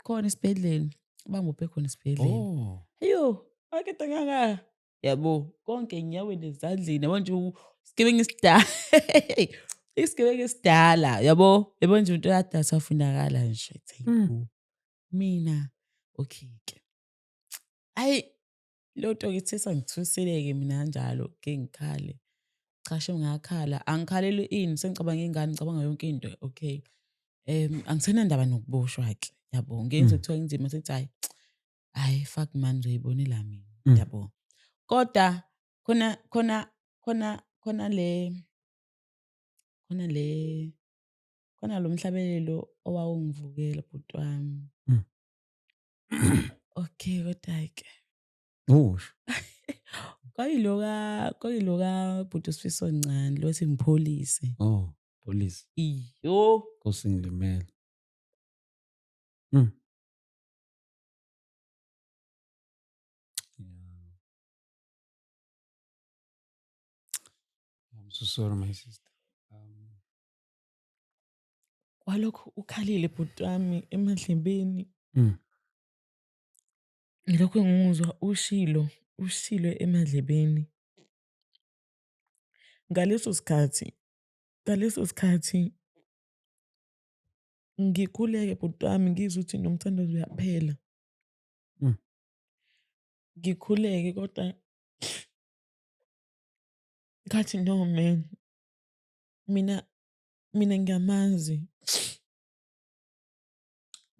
Khona esibhedlela, bangibophe khona esibhedlela. Oh. Eyo, makethe nganga. Yabo, konke enyaweni ezandleni, yabo nje isigebengu esidala. Isigebengu esidala, yabo. Yabo nje into kade asafunakala nje. Hayibo. Mina, okay ke. Hayi, leyo nto ke sesangithusile-ke mina kanjalo, ke ngikhale. Cha shem ngakhala, angikhaleli ini, sengicabanga ingane, ngicabanga yonke into, okay. Angisenandaba nokuboshwa-ke, yabo. Ngeke kuthiwa inzima sethi hhayi, hhayi fuck man ngizoyibonela mina, yabo. Kodwa khona khona khona khona le khona le Khona lo mhlabelelo owawungivukela bhuti wami. Okay, kodwa-ke. Usho. Kwakuyiloka bhuti uSifiso Ncane lo othi ngipholise. Oh, pholisa. Iyo. Nkosi ngilimele. Yeah. I'm so sorry, my sister. Kwalokhu ukhalile bhuti wami emadlebeni. Ngilokhu ngimuzwa ushilo, ushilo emadlebeni. Ngaleso sikhathi, ngaleso sikhathi ngikhuleke bhuti wami ngizwe ukuthi nomthandazo uyaphela. Ngikhuleke kodwa ngathi no man, mina ngiyamazi.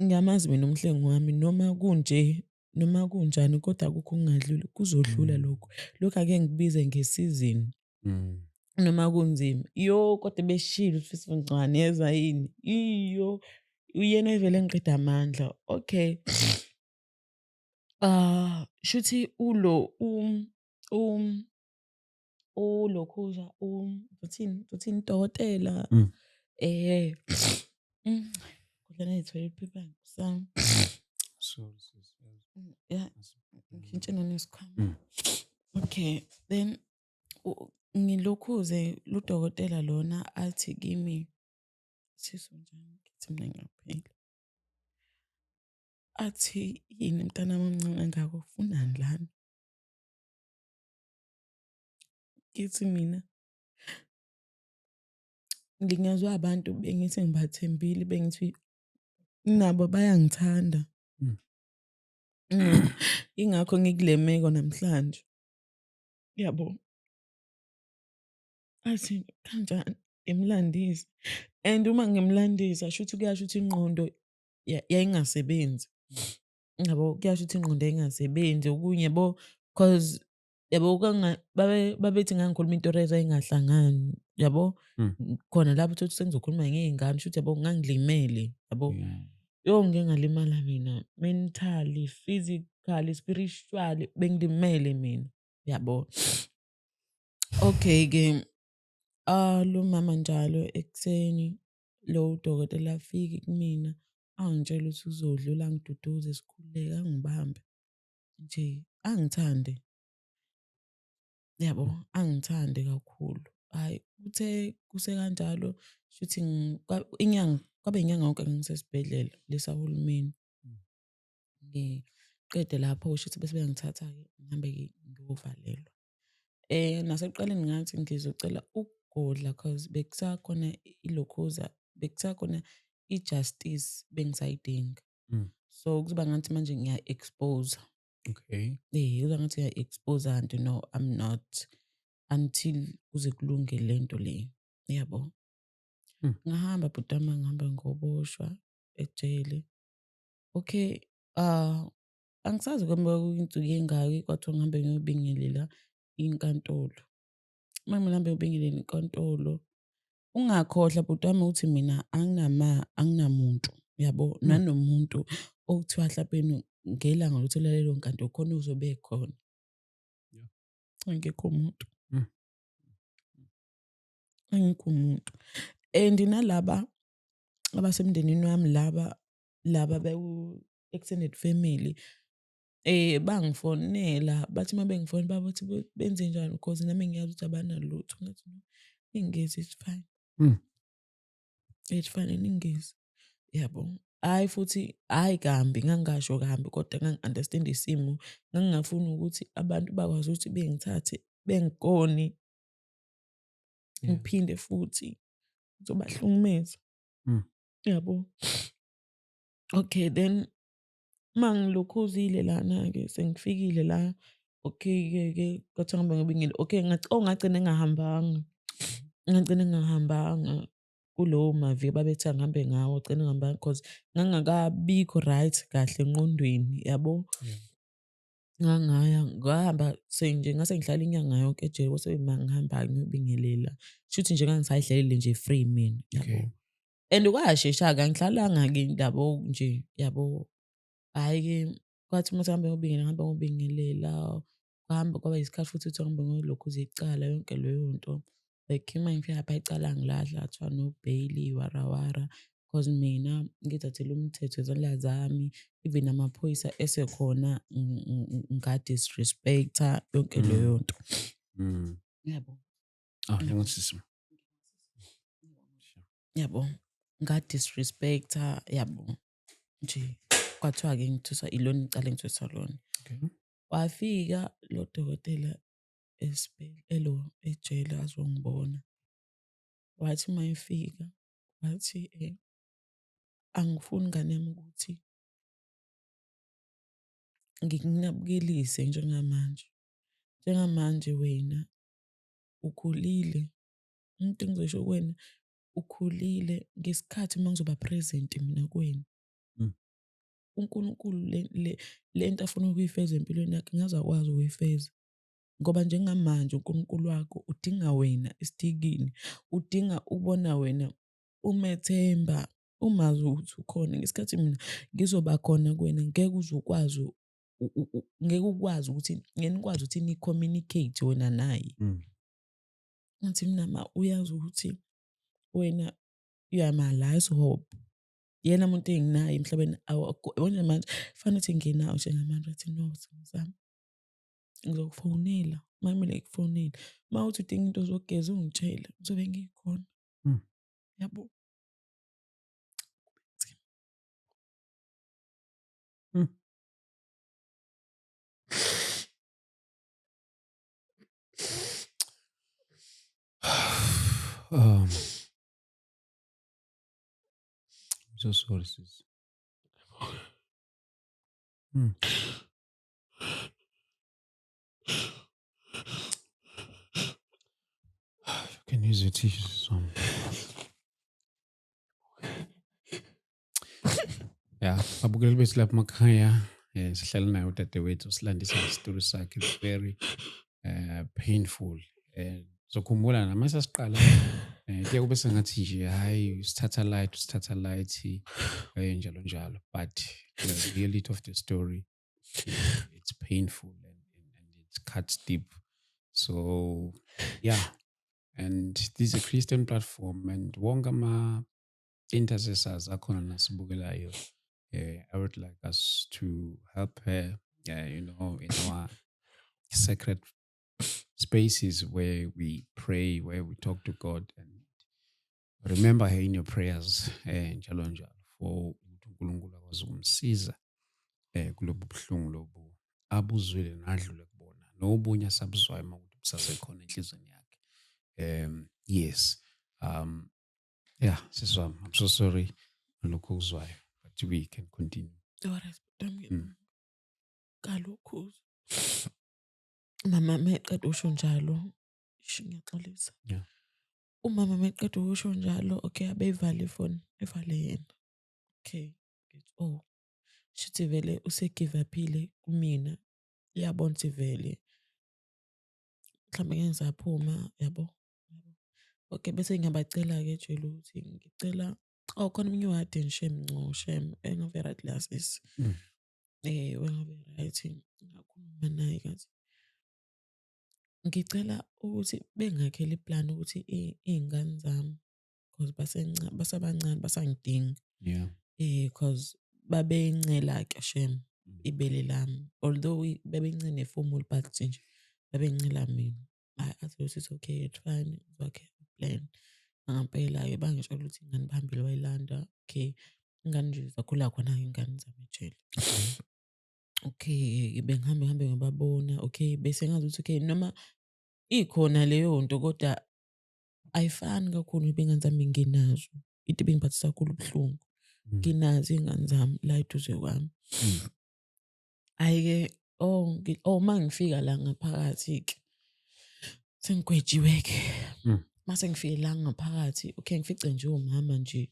Ngiyamazi mina umhlengi wami noma kunje, noma kunjani kodwa akukho okungadluli, kuzodlula lokhu. Lokhu ake ngikubize ngesizini. Noma kunzima. Yo, kodwa beshilo uSifiso Ncwane yezwa yini? Iyo, uyena evele engiqeda amandla. Okay. Shuthi ulo ulokhuza uthini uthini dokotela. Kodwa ney'thoyilethi paper sami. Sorry, sis. Yeah, ngishintshe nanesikhwama. Okay, then ngilokhuze ludokotela lona athi kimi, Siso njani? Ngithi mina ngiyaphila. Athi yini mntanami omncane kangaka ufunani lana? Ngithi mina ngingezwa abantu bengithi ngibathembile bengithi nabo bayangithanda. Ingakho ngikule meko namhlanje. Yabo. Athi kanjani ngimlandise and uma ngimlandisa shuthi kuyasho ukuthi ingqondo yayingasebenzi. Yabo kuyasho ukuthi ingqondo yayingasebenzi okunye yabo cause yabo babethi ngangikhuluma into eyayingahlangani yabo. Khona lapho uthole ukuthi sengizokhuluma ngey'ngane shuthi yabo ngangilimele yabo. Yo ngike ngalimala mina mentally, physically, spiritually bengilimele mina yabo. Okay-ke lo mama njalo ekuseni lo dokotela afike kumina angitshele ukuthi uzodlula angiduduze sikhululeke angibambe nje angithande. Yabo angithande kakhulu. Hhayi kuthe kusekanjalo shuthi inyanga kwabe inyanga yonke ngisesibhedlela lesahulumeni. Ngiqede lapho shuthi bese beyangithatha-ke ngihambe-ke ngiyovalelwa. Nasekuqaleni ngathi ngizocela ukugodla cause bekusakhona ilokhuza, bekusakhona i-justice bengisayidinga. So kuzoba ngathi manje ngiya-expose. Kuzoba ngathi ngiya-expose kanti no, I'm not until kuze kulunge lento le. Yabo. Ngahamba bhuti wami, ngihamba ngoboshwa ejele. Okay, angisazi kwinsuku ey'ngaki kwathiwa ngihambe ngiyobingelela inkantolo. Uma kumele ngihambe ngiyobingelela inkantolo, ungakhohlwa bhuti wami ukuthi mina anginama, anginamuntu, yabo, nanomuntu okuthiwa mhlawumbe ngelanga lokuthola leyo nkantolo khona uzobe ekhona. Akekho umuntu. Akekho umuntu. And nalaba abasemndenini wami laba beku-extended family, bangifonela bathi uma bengifonela bathi benze njani because nami ngiyazi ukuthi abanalutho. Ngathi no, ningezi it's fine. It's fine ningezi. Yabo. Hhayi futhi, hhayi kambi, ngangingasho kambi kodwa ngangi-understand isimo. Ngangingafuni ukuthi abantu bakwazi ukuthi bengithathe bengigone. Ngiphinde futhi ngizobahlukumeza. Yabo. Okay, then mangilokhuzile lana-ke sengifikile la, okay-ke ke kwathiwa ngihambe ngiyobingela. Okay, ngagcina ngingahambanga. Ngagcina ngingahambanga kulowo maviki ababethi angihambe ngawo, ngagcina ngingahambanga cause ngangingakabikho right kahle engqondweni, yabo. Ngangaya, ngahamba nje ngase ngihlala inyanga yonke ejele kwase kuyima ngihamba ngiyobingelela. Shuthi nje ngangisayidlalele nje free mina, yabo. And kwashesha-ke, angihlalanga-ke yabo nje yabo. Hhayi-ke kwathi uma sekuhambe ngiyobingelela, ngihamba ngiyobingelela, kwahamba kwaba isikhathi futhi ukuthi ngihambe ngiyolokhuza icala yonke leyo nto. Like uma ngifika lapha icala angilahla, kwathiwa no bail warawara cause mina ngiy'thathele umthetho ngezandla zami, even namaphoyisa esekhona nga-disrespect-a yonke leyo nto. Yabo. Ah, ngiyangizisa. Yabo, nga-disrespect-a yabo nje. Kwathiwa-ke ngithweswa ilona icala engithweswa lona. Wafika lo dokotela elo ejele azongibona. Wathi uma efika wathi angifuni ngane yami ukuthi ngikunabukelise njengamanje. Njengamanje wena ukhulile, into engizoyisho kuwena, ukhulile ngesikhathi uma ngizoba present mina kuwena. UNkulunkulu le nto afuna ukuyifeza empilweni yakho ngaze akwazi ukuyifeza. Ngoba njengamanje uNkulunkulu wakho udinga wena esitikini, udinga ukubona wena umethemba, umazi ukuthi ukhona. Ngesikhathi mina ngizoba khona kuwena ngeke uze ukwazi ngeke ukwazi ukuthi, ngeke nikwazi ukuthi ni-communicate wena naye. Ngathi mina ma uyazi ukuthi wena you are my last hope. Yena muntu enginaye emhlabeni, yabona manje kufanele ukuthi nginawe njengamanje. Wathi no sithandwa sami, ngizokufonela uma kumele ngikufonele. Uma kuwukuthi udinga into zokugeza ungitshele, ngizobe ngikhona. Yabo. I'm so sorry, sis. You can use your tissues. Yeah, abukeli bethu lapha emakhaya, sihlala naye udadewethu silandisa isitori sakhe. It's very painful. Zokhumbula nama sasiqala kuye kube sengathi nje hayi sithatha light, sithatha light, njalo njalo, but the reality of the story, it's painful and it cuts deep. So yeah, and this is a Christian platform, and wonke ama intercessors akhona nasibukelayo, I would like us to help her, in our sacred spaces where we pray, where we talk to God, and remember her in your prayers, njalo njalo, for ukuthi uNkulunkulu akwazi ukumsiza kulobu buhlungu lobu abuzwile nadlule kubona, nobunye asabuzwayo uma ukuthi busasekhona enhliziyweni yakhe. Yes. Yeah, sisi wami, I'm so sorry ngalokhu okuzwayo, but we can continue. Alright, bhuti wami. Kalokhu umama meqeda usho njalo, ngiyaxolisa. Umama meqeda ukusho njalo, okay, abeyivale ifoni, evale yena. Okay, ngithi oh, shuthi vele use-give up-ile kumina, uyabona ukuthi vele mhlawumbe ngeke ngisaphuma yabo. Okay, bese ngiyabacela-ke ejele ukuthi ngicela, oh khona omunye u-warden shem, nco shem, engave right la sisi. Wengave right, ngakhuluma naye ngathi ngicela ukuthi bengakhele i-plan ukuthi iy'ngane zami, cause basabancane basangidinga. Cause babencela-ke shem ibele lami, although babencela nefomula but nje babencela mina. Hhayi athi usisi okay, it's fine, ngizokwakha i-plan. Nangempela-ke bangitshela ukuthi ingane bahambile bayilanda, okay, ingane nje zakhula khona-ke iy'ngane zami ejele. Okay, bengihambe ngihambe ngiyobabona, okay, bese ngazi ukuthi okay noma ikhona leyo nto kodwa ayifani kakhulu ngoba iy'ngane zami nginazo. Into ebingiphathisa kakhulu ubuhlungu. Nginazo iy'ngane zami la eduze kwami. Hhayi-ke, oh, oh uma ngifika la ngaphakathi-ke, sengigwetshiwe-ke. Mase ngifike la ngaphakathi, okay, ngifice nje omama nje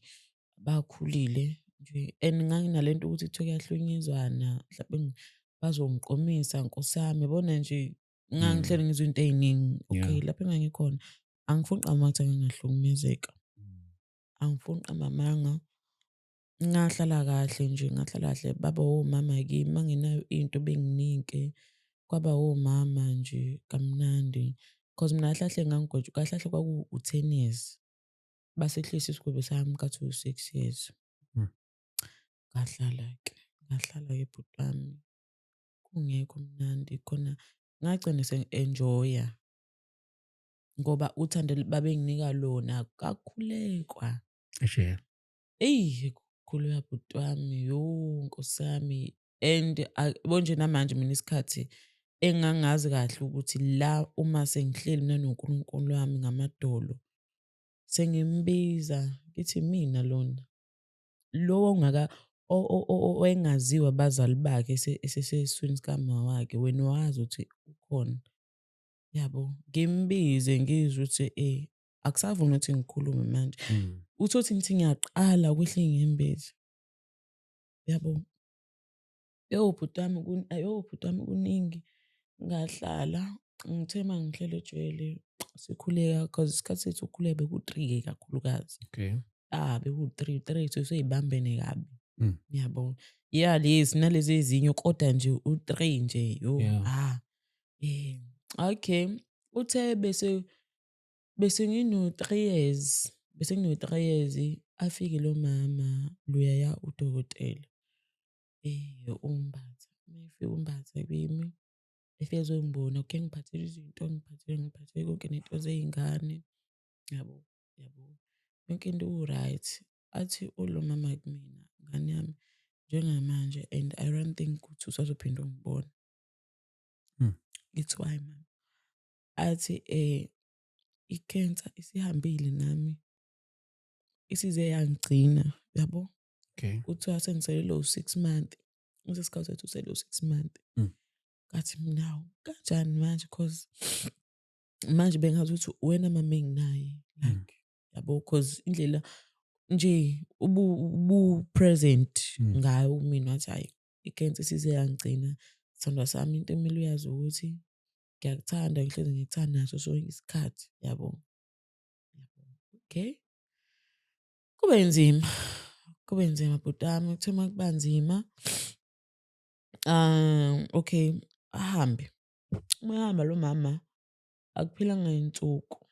bakhulile nje, and nganginalento ukuthi kuthiwa kuyahlunyezwana, mhlawumbe bazongiqomisa Nkosi yami, yabona nje ngangihleli ngizwa into ey'ningi. Okay, lapho engangikhona angifuni ukuqamba amanga ukuthi ngangahlukumezeka. Angifuni ukuqamba amanga. Ngahlala kahle nje, ngahlala kahle baba womama kimi, uma ngingenayo into benginike. Kwaba womama nje kamnandi, cause mina kahle kahle ngangigwetshwa, kahle kahle kwaku-ten years. Basehlisa isigwebo sami kwathiwa u-six years. Ngahlala-ke, ngahlala-ke bhuti wami, kungekho mnandi khona ngagcina sengi-enjoy-a ngoba uthando babenginika lona kwakukhulekwa. Ejele. Eyi, kukhuleka bhuti wami, yo Nkosi yami. And yabo nje namanje mina isikhathi engangazi kahle ukuthi la uma sengihleli mina noNkulunkulu wami ngamadolo, sengimbiza ngithi imina lona, lo ongaka owayengaziwa abazali bakhe esesesiswini sikama wakhe, wena wazi ukuthi ukhona. Yabo, ngimbize ngizwe ukuthi akusavumi ukuthi ngikhulume manje. Uthole ukuthi ngithi ngiyaqala kwehla iy'nyembezi. Yabo. Yo bhuti wami, yo bhuti wami kuningi. Ngahlala, ngithe uma ngihleli ejele sikhuleka cause isikhathi sethu sokukhuleka beku-three-ke kakhulukazi. Okay. Ah, beku-three, three sey'bambene kabi. Yabo. Yeah, lezi nalezi ezinye kodwa nje u-three nje, yo, ah. Okay. Uthe bese ngino-three years, bese ngino-three years, afike lo mama loyaya udokotela. uMbatha. Uma efika uMbatha kimi, efika ezongibona, okay ngiphathele izinto, ngiphathele konke ney'nto zey'ngane. Yabo, yabo. Yonke into ku-right. Athi ulo mama kumina, ngane yami, njengamanje and I don't think ukuthi usazophinde ungibone. Ngithi why mama? Athi i-cancer isihambile nami, isize yangigcina, yabo. Okay. Kuthiwa sengiselelwe u-six month. Ngaleso sikhathi wathi uselelwe u-six month. Ngathi mina hawu kanjani manje cause manje bengazi ukuthi wena mama enginaye like yabo cause indlela nje ubu present ngayo kumina wathi hayi i-cancer isize yangigcina. Sithandwa sami into ekumele uyazi ukuthi ngiyakuthanda ngihlezi ngikuthanda ngaso sonke isikhathi yabo. Okay. Kube nzima, kube nzima bhuti wami, kuthe uma kuba nzima, okay, ahambe. Uma ehamba lo mama akuphilanga y'nsuku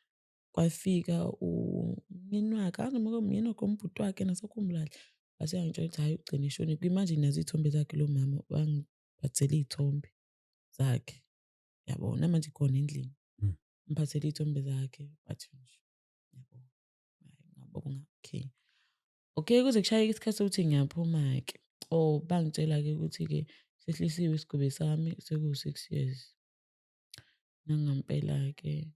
kwafika umyeni wakhe, angazi noma kwakuwumyeni wakhe or ubhuti wakhe angisakhumbuli kahle. Wase eyangitshela ukuthi hhayi ugcine eshonile. Kumanje nginazo iy'thombe zakhe lo mama, wangiphathela iy'thombe zakhe, yabo. Namanje khona endlini, ngiphathele iy'thombe zakhe wathi nje, yabo. Ngabonga, okay. Okay, kuze kushayeke isikhathi sokuthi ngiyaphuma-ke or bangitshela-ke ukuthi-ke sehlisiwe isigwebo sami sekuwu-six years. Nangampela-ke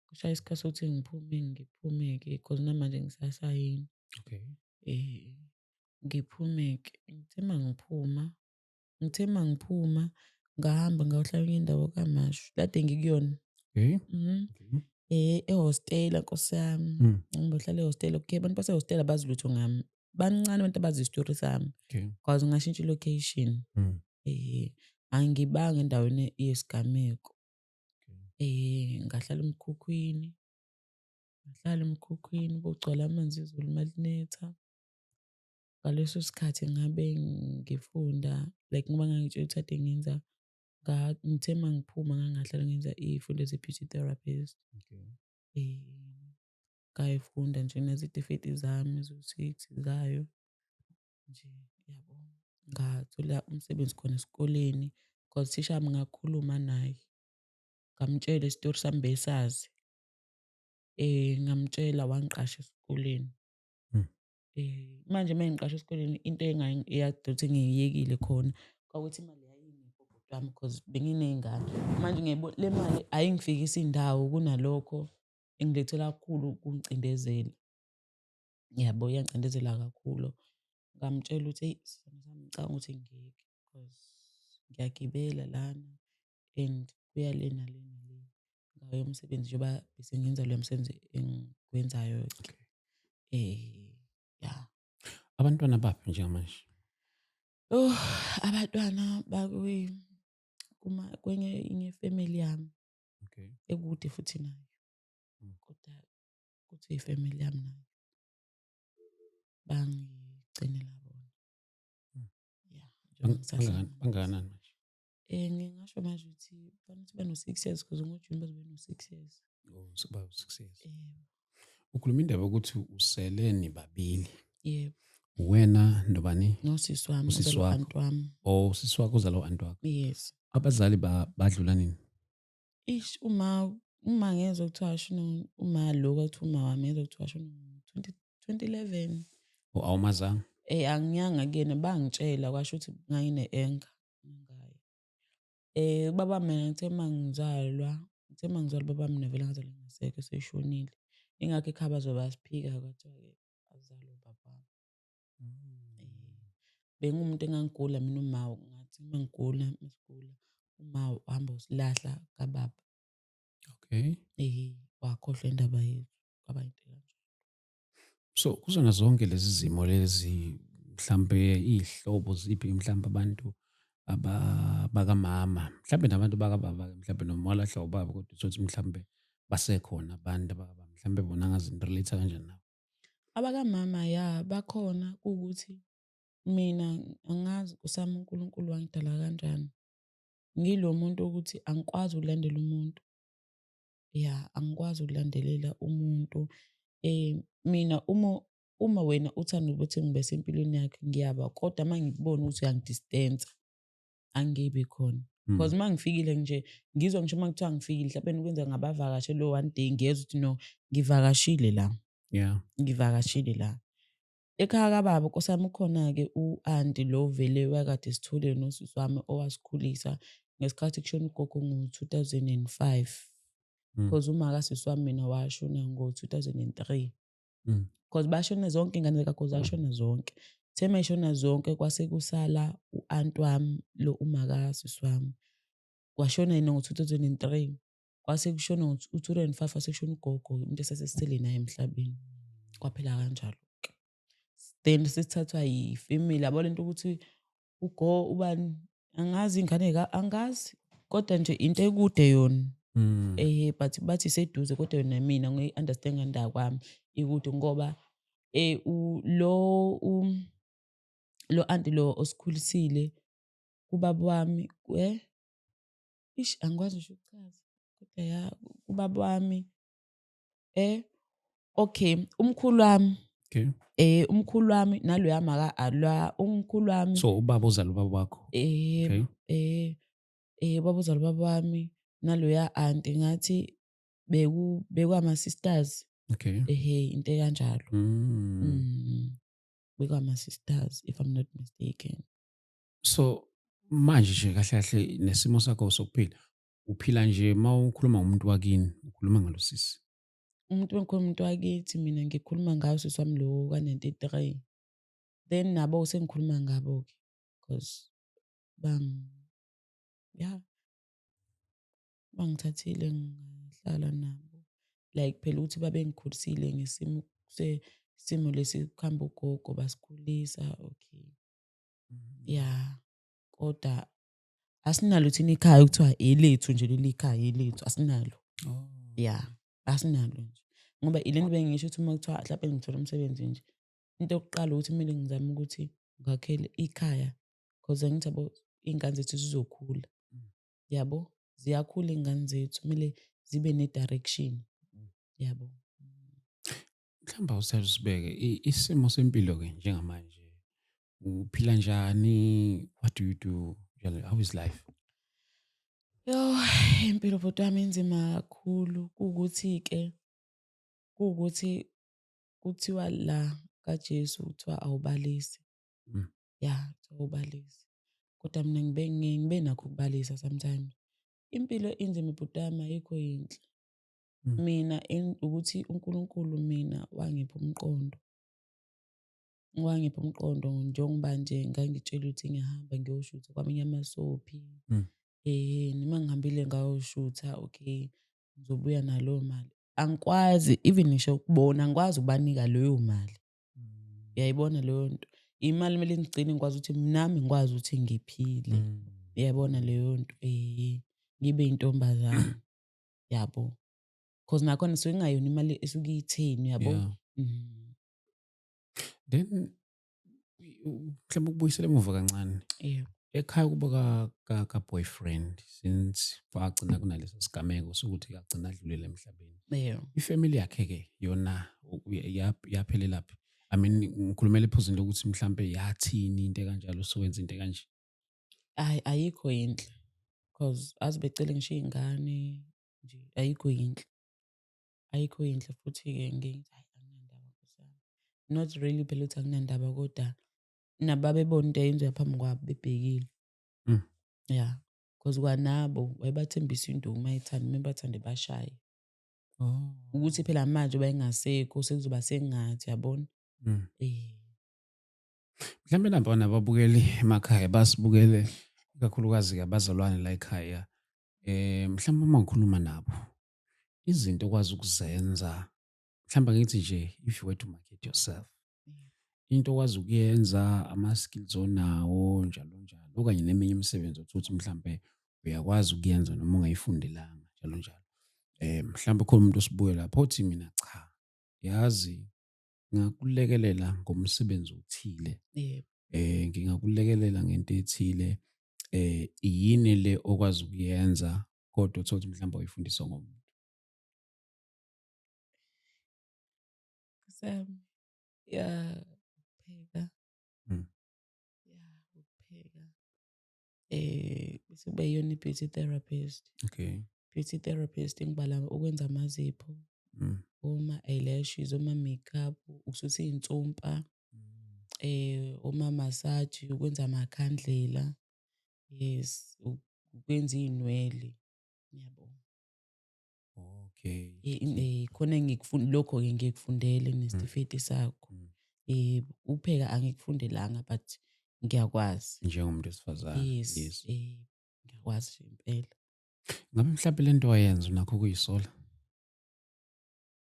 kushaya isikhathi sokuthi ngiphume, ngiphume-ke cause namanje ngisasayina. Okay. Ngiphume-ke, ngithe uma ngiphuma, ngithe uma ngiphuma ngahamba ngayohlala kwenye indawo KwaMashu, kade ngikuyona. Okay. Okay. Ehostela Nkosi yami. Ngihlala ehostela. Okay, abantu basehostela abazi lutho ngami. Bancane abantu abazi isitori sami. Okay. Cause ngashintsha i-location. Angibanga endaweni yesigameko. Okay. Ngahlala emkhukhwini. Ngahlala emkhukhwini bogcwala amanzi izulu malinetha. Ngaleso sikhathi ngabe ngifunda like ngoba ngangitshela ukuthi kade ngenza ngithe uma ngiphuma ngangahlala ngenza iy'fundo ze-beauty therapist. Okay. Ngayifunda nje nezitifiketi zami zo-six zayo nje yabo. Ngathola umsebenzi khona esikoleni cause uthisha wami ngakhuluma naye, ngamtshela isitori sami besazi. Ngamtshela wangiqasha esikoleni. Manje uma ngiqashwa esikoleni into eyadala ukuthi ngiyiyekile khona kwakuthi imali yayingekho bhuti wami cause benginey'ngane. Manje ngiyayibona le mali ayingifikisi indawo kunalokho ingilethela kakhulu ukungicindezela. Yabo, iyangicindezela kakhulu. Ngamtshela ukuthi eyi ngicabanga ukuthi ngiyeke cause ngiyagibela lana and kuya le nale nale. Ngayo umsebenzi njengoba bese ngenza lo msebenzi engiwenzayo-ke. Okay. Ya. Abantwana baphi njengamanje? Oh, abantwana kwenye inye family yami. Okay. Ekude futhi nayo. Mm. Kodwa kuthi ifamily yami nayo. Bangigcinela bona. Yeah, njengoba ngisahlala nabo. Bangakanani manje? Ngingasho manje ukuthi banokuthi bano-6 years, because ngoJuni bazobe no-6 years. Oh, so 6 years. Yebo. Ukhuluma indaba yokuthi usele nibabili. Yebo. Wena nobani? Nosisi wami. Usisi Uzalwa wakho. u-anti wami. Oh, usisi wakho uzalwa u-anti wakho. Yes. Abazali badlula nini? Ish, uma ngezwe kuthiwa washona uma lo, kwathiwa uma wami, ngezwe kuthiwa washona ngo-20 2011. Oh, awumazanga? Angiyanga kuyena, bangitshela, kwasho ukuthi ngangine-anger ngaye. Ubaba mina ngithe uma ngizalwa ubaba mina vele ngazalwa engasekho, eseshonile. Ingakho ekhaya baze basiphika, kwathiwa-ke azalwe ubaba wami. Bengumuntu engangigula mina, uma ngathi uma ngigula, masigula, uma wahamba usilahla kababa. Wakhohlwa indaba yethu, kwaba into ekanjalo. So kuzona zonke lezi zimo lezi, mhlambe iy'hlobo ziphi, mhlambe abantu bakamama, mhlambe nabantu bakababa, mhlambe noma walahlwa ubaba, kodwa uthole ukuthi mhlambe basekhona abantu abakababa, mhlambe bona angazi relate kanjani nabo? Abakamama, ya, bakhona. Kuwukuthi mina angazi kusami uNkulunkulu wangidala kanjani. Ngilo muntu ukuthi angikwazi ukulandela umuntu. Ya, angikwazi ukulandelela umuntu. Mina uma wena uthanda ukuthi ngibe sempilweni yakho, ngiyaba, kodwa uma ngikubona ukuthi uyangi-distance, angibi khona. Because uma ngifikile nje, ngizwa ngisho uma kuthiwa ngifikile, mhlawumbe kwenza ngabavakashe lo one day, ngiyezwa ukuthi no, ngivakashile la. Ngivakashile la. Ekhaya kababa, Nkosi yami, ukhona-ke u-anti lo vele wakade sithole nosisi wami owasikhulisa ngesikhathi kushona ugogo ngo-2005. Because uma kasisi wami mina washona ngo-2003. Because bashona zonke iy'ngane zikagogo, zashona zonke. Uthe mayishona zonke, kwase kusala u-anti wami lo, uma kasisi wami. Washona yena ngo-2003. Kwase kushona ngo-2005, kwase kushona ugogo, umuntu esasesisele naye emhlabeni. Kwaphela kanjalo-ke. Then sesithathwa yifemeli, yabo lento ukuthi ugo ubani, angazi ingane angazi, kodwa nje into ekude yona. But bathi iseduze, kodwa yona mina ngiyi-understand ngendawo kwami ikude, ngoba lo anti lo osikhulisile kubaba wami, ish, angikwazi ngisho ukuchaza, kodwa ya, kubaba wami, okay, umkhulu wami. Umkhulu wami naloya maka alwa umkhulu wami. So ubaba uzala ubaba wakho? Eh. Baba uzala ubaba wami naloya anti, ngathi bekwama sisters. Ehe, into ekanjalo. Bekwama sisters, if I'm not mistaken. So manje nje kahle kahle nesimo sakho sokuphila, uphila nje, uma ukhuluma ngomuntu wakini, ukhuluma ngalo sisi? Umuntu wengikhuluma, umuntu wakithi, mina ngikhuluma ngayo sisi wami lo ka-93, then nabo sengikhuluma ngabo-ke because bang ya bangithathile, ngahlala nabo, like phela ukuthi babengikhulisile ngesimo simo lesi kuhamba ugogo, basikhulisa, okay, ya, kodwa asinalo thina ikhaya okuthiwa elethu nje, leli khaya elethu, asinalo. Ya, asinalo nje, ngoba ilento bengisho ukuthi uma kuthiwa mhlawumbe ngithola umsebenzi nje, into yokuqala ukuthi kumele ngizame ukuthi ngakhele ikhaya, because angithi yabo iy'ngane zethu zizokhula, yabo, ziyakhula iy'ngane zethu, kumele zibe ne-direction, yabo. Mhlawumbe awusithathe usibeke isimo sempilo-ke njengamanje, uphila njani? What do you do? Njalo, how is life? Yo, impilo, bhuti wami, inzima kakhulu. Kuwukuthi-ke, kuwukuthi kuthiwa la kaJesu kuthiwa awubalisi. Ya, kuthiwa awubalisi. Kodwa mina ngibe nakho ukubalisa sometimes. Impilo inzima, bhuti wami, ayikho yinhle. Mina ukuthi uNkulunkulu mina wangipha umqondo. Wangipha umqondo njengoba nje ngangitshela ukuthi ngiyahamba ngiyoshutha kwamanye ama-soapie. Noma ngihambile ngayoshutha, okay, ngizobuya naleyo mali. Angikwazi even ngisho ukubona, angikwazi ukubanika leyo mali. Uyayibona leyo nto? Imali kumele ngigcine ngikwazi ukuthi nami ngikwazi ukuthi ngiphile. Uyayibona leyo nto? Ngibe intombazane, yabo. Cause nakhona isuke ingayona imali esuke iyitheni, uyabo? Yeah. Then mhlawumbe ukubuyisela emuva kancane. Yebo. Ekhaya kubo ka boyfriend, since wagcina kunaleso sigameko sokuthi agcina adlulele emhlabeni. Yebo. Ifamily yakhe-ke yona yaphelelaphi? I mean, ngikhulumela ephuzini lokuthi mhlambe yathini into ekanjalo, usuwenza into ekanje. Hayi, ayikho yinhle, cause azi becele ngisho iy'ngane nje, ayikho yinhle, ayikho yinhle. Futhi-ke ngithi hayi, anginandaba nkosi yami, not really phela ukuthi anginandaba, kodwa nabo babebona into eyenziwa phambi kwabo bebhekile. Yeah, cause kwanabo wayebathembisa induku uma ethanda, uma bathande bashaye. Ukuthi phela manje bayengasekho, sekuzoba sengathi yabona. Mhlawumbe nabo nababukeli emakhaya basibukele, ikakhulukazi-ke abazalwane la ekhaya. Mhlawumbe uma ngikhuluma nabo, izinto okwazi ukuzenza, mhlawumbe ngithi nje if you were to market yourself, into okwazi ukuyenza, ama-skills onawo njalo njalo, okanye neminye imisebenzi othola ukuthi mhlambe uyakwazi ukuyenza noma ungayifundelanga njalo njalo. Mhlawumbe khona umuntu osibuke lapho othi mina cha, yazi ngingakulekelela ngomsebenzi othile. Ngingakulekelela ngento ethile. Yini le okwazi ukuyenza kodwa uthole ukuthi mhlawumbe awuyifundiswa ngomuntu? Nkosi ya, ukupheka. Ya, ukupheka. Bese kuba iyona i-beauty therapist. Beauty therapist ngibala ukwenza amazipho, oma eyelashes, oma makeup, ukususa iy'nsumpa, oma massage, ukwenza amakhandlela. Yes, ukwenza iy'nwele. Ngiyabonga. Khona engikufunda lokho-ke, ngikufundele nesitifiketi sakho. Ukupheka angikufundelanga, but ngiyakwazi. Njengomuntu wesifazane. Yes, ngiyakwazi nje impela. Ngabe mhlawumbe le nto wayenza unakho ukuyisola?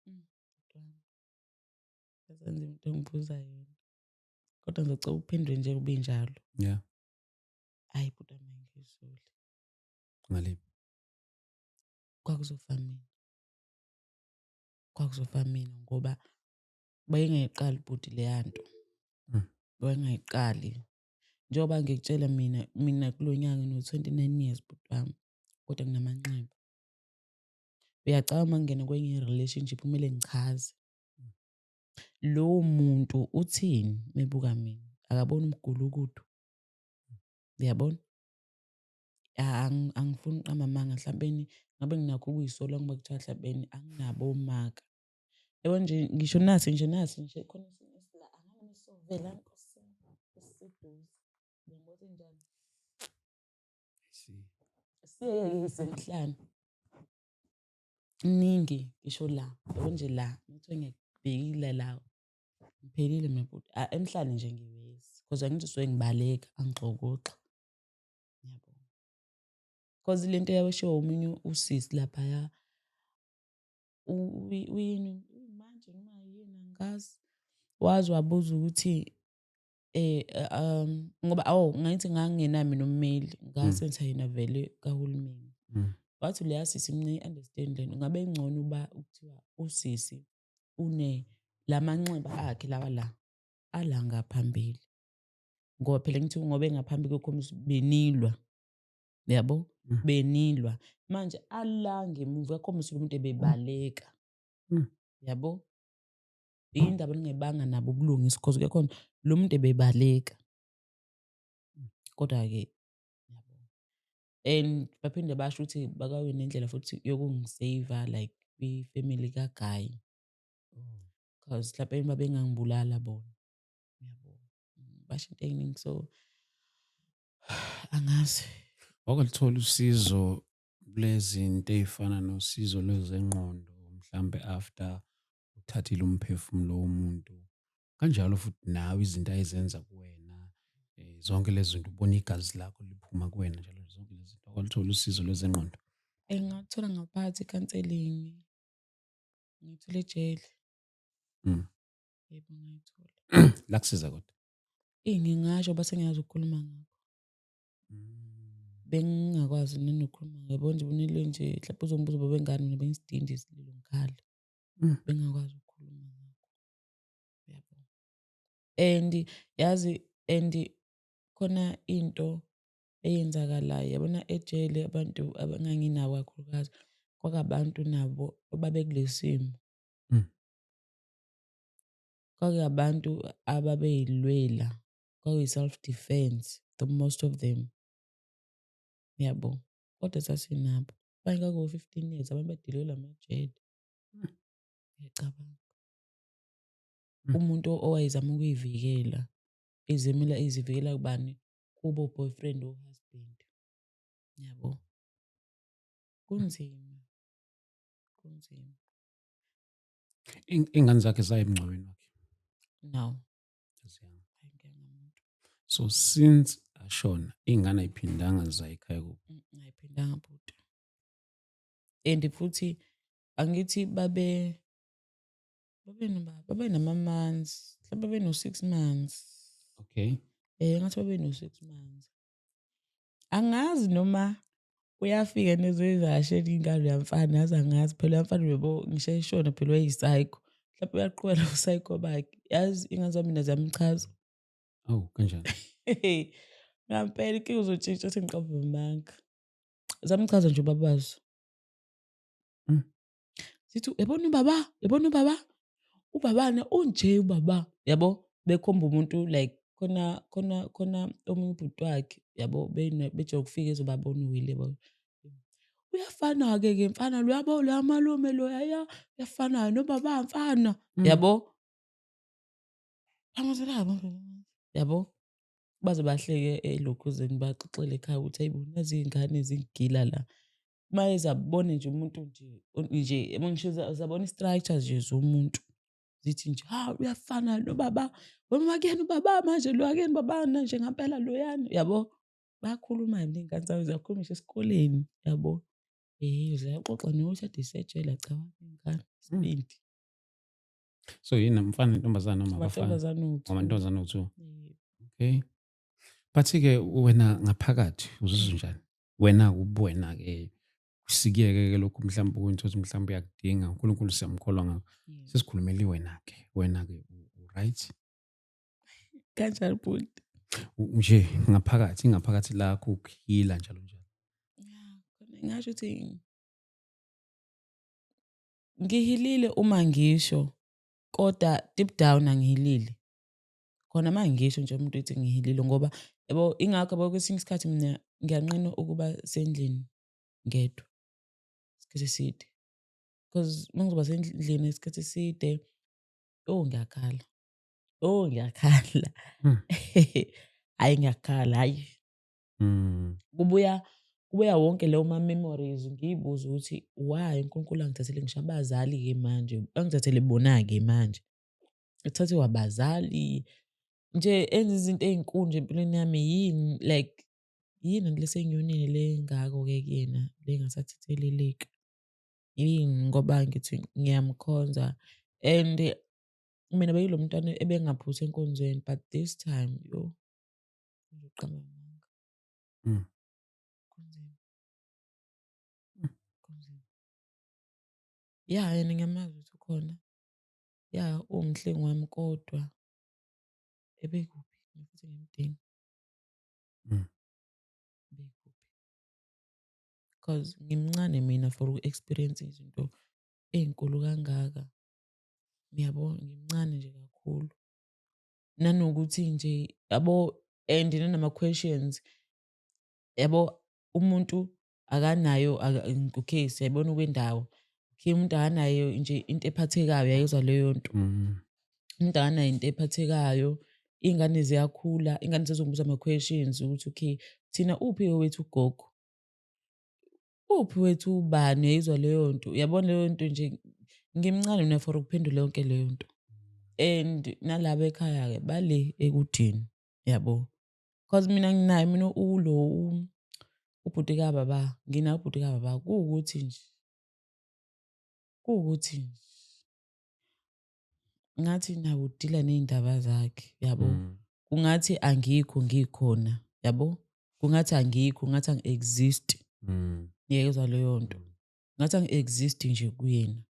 Mntwana. Yazenza into engibuza yona. Kodwa ngizocela uphendule nje kube njalo. Hayi bhuti wami, angiyisoli. Ngaliphi? Kwakuzofa mina. Kwakuzofa mina ngoba bayengayiqali bhuti leya nto. Bayengayiqali. Njengoba ngikutshela mina kulo nyaka ngino-29 years bhuti wami, kodwa nginamanxeba. Uyacabanga uma ngingena kwenye i-relationship kumele ngichaze. Lowo muntu uthini mebuka mina? Akaboni umgulukudu. Uyabona? Angifuni ukuqamba amanga, mhlawumbe ngabe nginakho ukuyisola ngoba kuthiwa mhlawumbe anginabo omaka. Yabo nje, ngisho nasi nje, nasi nje khona esinye esila, angazi sovela Nkosi yami, esiseduze. Uyabona njani? See. Siyeke semhlane. Iningi ngisho la, yabo nje la, ngithiwe ngiyakubhekile la. Ngiphelile mina bhuti. Ah, emhlane nje ngiwesi. Because angithi suke ngibaleka, angixokoxa. Ngiyabonga. Because lento yaweshiwo omunye usisi laphaya, uyini manje noma yini angazi. Waze wabuza ukuthi ngoba awu ngathi ngangingenami mina ummeli, ngasenza yena vele kahulumeni. Wathi leya sisi mina i-understand lento, ngabe ngcono uba kuthiwa usisi une lamanxeba akhe lawa la ala ngaphambili. Ngoba phela ngithi ngoba engaphambili kukhombisa benilwa. Yabo? Benilwa. Manje ala ngemuva yakhombisa umuntu ebebaleka. Yabo? Indaba ningebanga nabo ubulungiswa because kuyakhona lo muntu ebebaleka. Kodwa ke yabo. And baphinde basho ukuthi bakawe nendlela futhi yokungisave like kwi-family kaGuy. Because mhlawumbe babengangibulala bona. Yabo. Basho into ey'ningi, so angazi. Wakwaluthola usizo kulezinto ey'fana nosizo lwezengqondo mhlambe after uthathile umphefumulo womuntu, kanjalo futhi nawe izinto ayezenza kuwena, zonke lezi zinto, ubona igazi lakho liphuma kuwena njalo, zonke lezi zinto, wakwaluthola usizo lwezengqondo? Ngathola ngaphakathi i-counselling. Ngiyithola ejele. Yebo, ngayithola. Lakusiza kodwa? Ngingasho base ngiyazi ukukhuluma ngakho. Bengingakwazi nanokukhuluma, yabo nje unile nje mhlawumbe uzongibuza baba wengane, mina bengisidindi isililo ngikhala. Bengingakwazi ukukhuluma ngakho. Yabo. And yazi, and khona into eyenzakalayo, yabona, ejele abantu abanganginabo kakhulukazi kwakabantu nabo ababekulesimo. Kwakuyabantu ababeyilwela, kwakuyi-self defense, the most of them, yabo. Kodwa sasinabo abanye kwakuwo-15 years, abantu badilelwe amajele. Ngiyacabanga umuntu owayezama ukuyivikela, ezimela, ezivikela kubani? Kubo boyfriend or husband, yabo. Kunzima, kunzima. Iy'ngane zakhe zaya emngcwabeni wakhe? No. Aziyanga. Ayingena muntu. So since ashona, iy'ngane ay'phindanga zaya ekhaya kubo? Ayiphindanga, bhuti. And futhi angithi babe nama-months, mhlawumbe babe no-6 months. Ngathi babe no-6 months. Angazi noma uyafika nezoyivakashela ingane yamfana, yazi, angazi phela uyamfana uyabo, ngisho eshona phela wayeyi-psycho. Mhlawumbe uyaqhubeka nobu-psycho bakhe. Yazi, ingane zami mina ziyamchaza. Oh, kanjani? Ngampela inkinga uzotshintsha uthi ngiqamba amanga. Zamchaza nje ubabazo. Sithi uyabona ubaba, uyabona ubaba, ubabana unje ubaba, yabo, bekhomba umuntu like khona omunye ubhuti wakhe, yabo, bejwayele ukufika ezobabona uWillie, yabo. Uyafana-ke ke mfana lo, yabo, lo malume lo yaya, uyafana nobaba mfana, yabo. Yabo. Baze bahleke elokhuzeni, baxoxele ekhaya ukuthi hayibo, nazi iy'ngane zingigila la. Maye zabona nje umuntu nje yabo, ngisho zabona i-structure nje zomuntu. Zithi nje, ha, uyafana nobaba, wena kuyena ubaba manje lo, akuyena ubaba nje ngampela loyana, yabo. Bayakhuluma ney'ngane zami, ziyakhuluma ngisho esikoleni, yabo. Ziyaxoxa nokuthi ade isejele, cabanga iy'ngane, isibindi. So yini, umfana nentombazane noma abafana? Amantombazane awu-two. Amantombazane awu-two. Yebo. Okay. But-ke wena ngaphakathi uzizwa njani? Wena ubuwena-ke, sikuyeke-ke lokhu mhlawumbe ukuthi uthi mhlawumbe uyakudinga, uNkulunkulu siyamkholwa ngakho. Sesikhulumela wena-ke, wena-ke u-right? Kanjani, bhuti? Nje ngaphakathi, ingaphakathi lakho, ukuhila njalo njalo. Yeah, khona ngingasho ukuthi ngihilile uma ngisho, kodwa deep down angihilile. Khona uma ngisho nje umuntu ethi ngihilile, ngoba yabo ingakho, yabo, kwesinye isikhathi mina ngiyanqena ukuba sendlini ngedwa isikhathi eside. Because uma ngizoba sendlini isikhathi eside, oh, ngiyakhala. Oh, ngiyakhala. Hhayi, ngiyakhala, hhayi. Kubuya wonke lawo ma-memories, ngiyibuze ukuthi why uNkulunkulu angithathele ngisho abazali-ke manje, angithathele bona-ke manje. Ethathe wabazali nje, enza izinto ey'nkulu nje empilweni yami, yini, like yini le sengiyonile le engako-ke kuyena le engasathetheleleki? Yini? Ngoba ngithi ngiyamkhonza and mina bengilo mntwana ebengaphuthi enkonzweni, but this time, yo, ngizoqamba amanga. Kunzima. Kunzima. Ya, yena ngiyamazi ukuthi ukhona. Ya, uwumhlengi wami, kodwa ebekuphi futhi ngimdinga? Ebekuphi? 'Cause ngimncane mina for uku-experience izinto ey'nkulu kangaka. Ngiyabo, ngimncane nje kakhulu. Nanokuthi nje, yabo, and nanama-questions, yabo, umuntu akanayo, okay, siyayibona okwendawo. Okay, umuntu akanayo nje into ephathekayo, uyayizwa leyo nto. Umuntu akanayo into ephathekayo, iy'ngane ziyakhula, iy'ngane sezizomubuza ama-questions ukuthi okay, thina uphi wethu ugogo? Uphi wethu ubani? Uyayizwa leyo nto? Uyabona leyo nto nje, ngimncane mina for ukuphendula yonke leyo nto. And nalaba ekhaya-ke bale ekudeni, yabo. 'Cause mina nginaye mina ulo ubhuti kababa, nginaye ubhuti kababa, kuwukuthi nje ngathi nawe udila ney'ndaba zakhe, yabo. Kungathi angikho ngikhona, yabo. Kungathi angikho, ngathi angi-exist. Ngiyayizwa leyo nto. Ngathi angi-exist nje kuyena.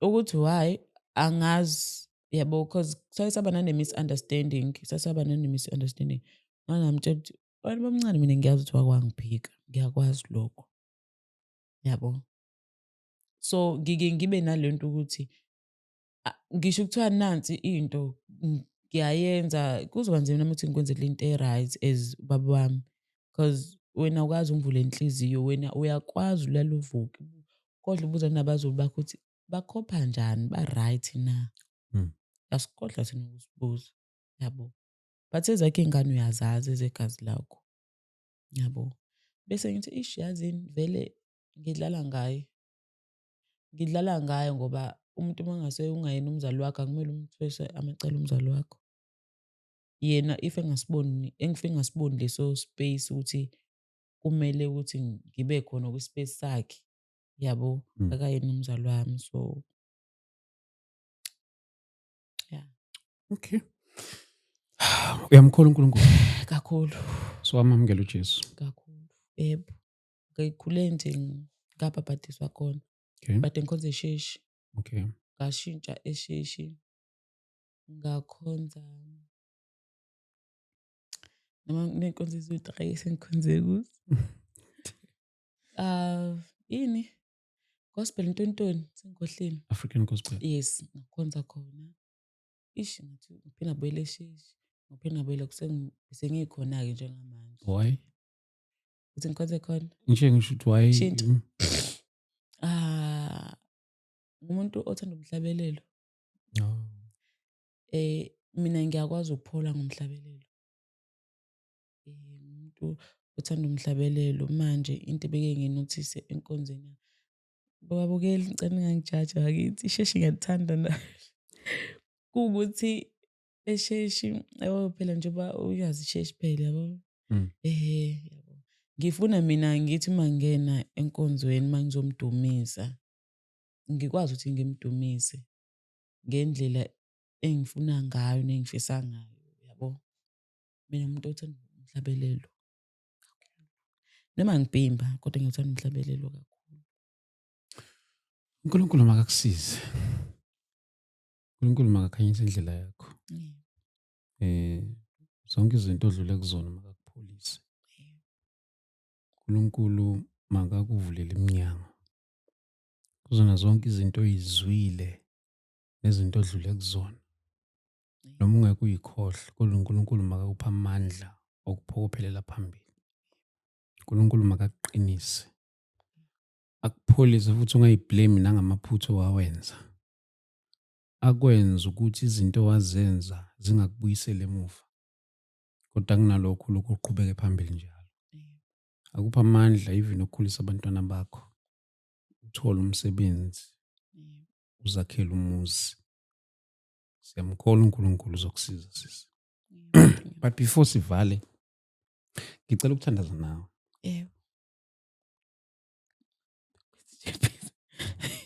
Ukuthi why angazi. Yabo, cause saye saba nane-misunderstanding, sasaba nane-misunderstanding. Ngangamtshela ukuthi wena babamncane, mina ngiyazi ukuthi wakwangiphika, ngiyakwazi lokho, yabo. So ngike ngibe nalento ukuthi ngisho kuthiwa nansi into ngiyayenza, kuzoba nzima nami ukuthi ngikwenzele into e-right as ubaba wami, cause wena awukazi ungivule inhliziyo, wena uyakwazi ulala uvuke kodwa ubuza nabazulu bakho ukuthi bakhopha njani, ba-right na? Asikodla thina ukusibuza, yabo. But ezakho iy'ngane uyazazi ezegazi lakho, yabo. Bese ngithi ish, yazini vele ngidlala ngaye, ngidlala ngaye, ngoba umuntu uma ngase ungayena umzali wakho akumele umthwese amacala umzali wakho. Yena if engasiboni, if engasiboni leso space ukuthi kumele ukuthi ngibe khona kwi-space sakhe, yabo, akayena umzali wami, so yeah. Okay. Uyamkholwa uNkulunkulu? Kakhulu. So wamamukela uJesu? Kakhulu, yebo. Ngikhule nje ngabhabhadiswa khona. But ngikhonza esheshi. Ngashintsha esheshi, ngakhonza noma kuney'nkonzo eziwu-3 esengikhonze kuzo. Yini? Gospel ntontoni, sengikhohliwe. African Gospel. Yes, ngakhonza khona. Ish, ngathi ngiphinde ngabuyela esheshi, ngiphinde ngabuyela, sengikhona-ke njengamanje. Why? Ukuthi ngikhonze khona? Ngisho ngisho ukuthi why? Shintsha. Ah, ngumuntu othanda umhlabelelo. Oh. Mina ngiyakwazi ukuphola ngomhlabelelo. Umuntu othanda umhlabelelo. Manje into ebeke nginothise enkonzweni, babukeli, ngicela ningangijaji bakithi, isheshi ngiyalithanda na. Kuwukuthi esheshi, yabo, phela njengoba uyazi isheshi phela, yabo. Yabo. Ngifuna mina ngithi uma ngingena enkonzweni, uma ngizomdumisa, ngikwazi ukuthi ngimdumise ngendlela engifuna ngayo nengifisa ngayo, yabo. Mina umuntu othanda umhlabelelo kakhulu. Noma ngibhimba kodwa ngiyathanda umhlabelelo kakhulu. uNkulunkulu makakusize. uNkulunkulu makakhanyise indlela yakho. Zonke izinto odlule kuzona makakupholise. uNkulunkulu makakuvulele iminyango. Kuzona zonke izinto oyizwile nezinto odlule kuzona. Noma ungeke uyikhohlwe, kodwa uNkulunkulu makakupha amandla okuphokophelela phambili. uNkulunkulu makakuqinise. Akupholise futhi ungayiblame nangamaphutha owawenza. Akwenze ukuthi izinto owazenza zingakubuyiseli emuva. Kodwa kunalokho lokhu uqhubeke phambili njalo. Akupha amandla even ukukhulisa abantwana bakho. Uthole umsebenzi, uzakhele umuzi. Siyamkholwa uNkulunkulu uzokusiza, sisi. But before sivale, ngicela ukuthandaza nawe. Yebo.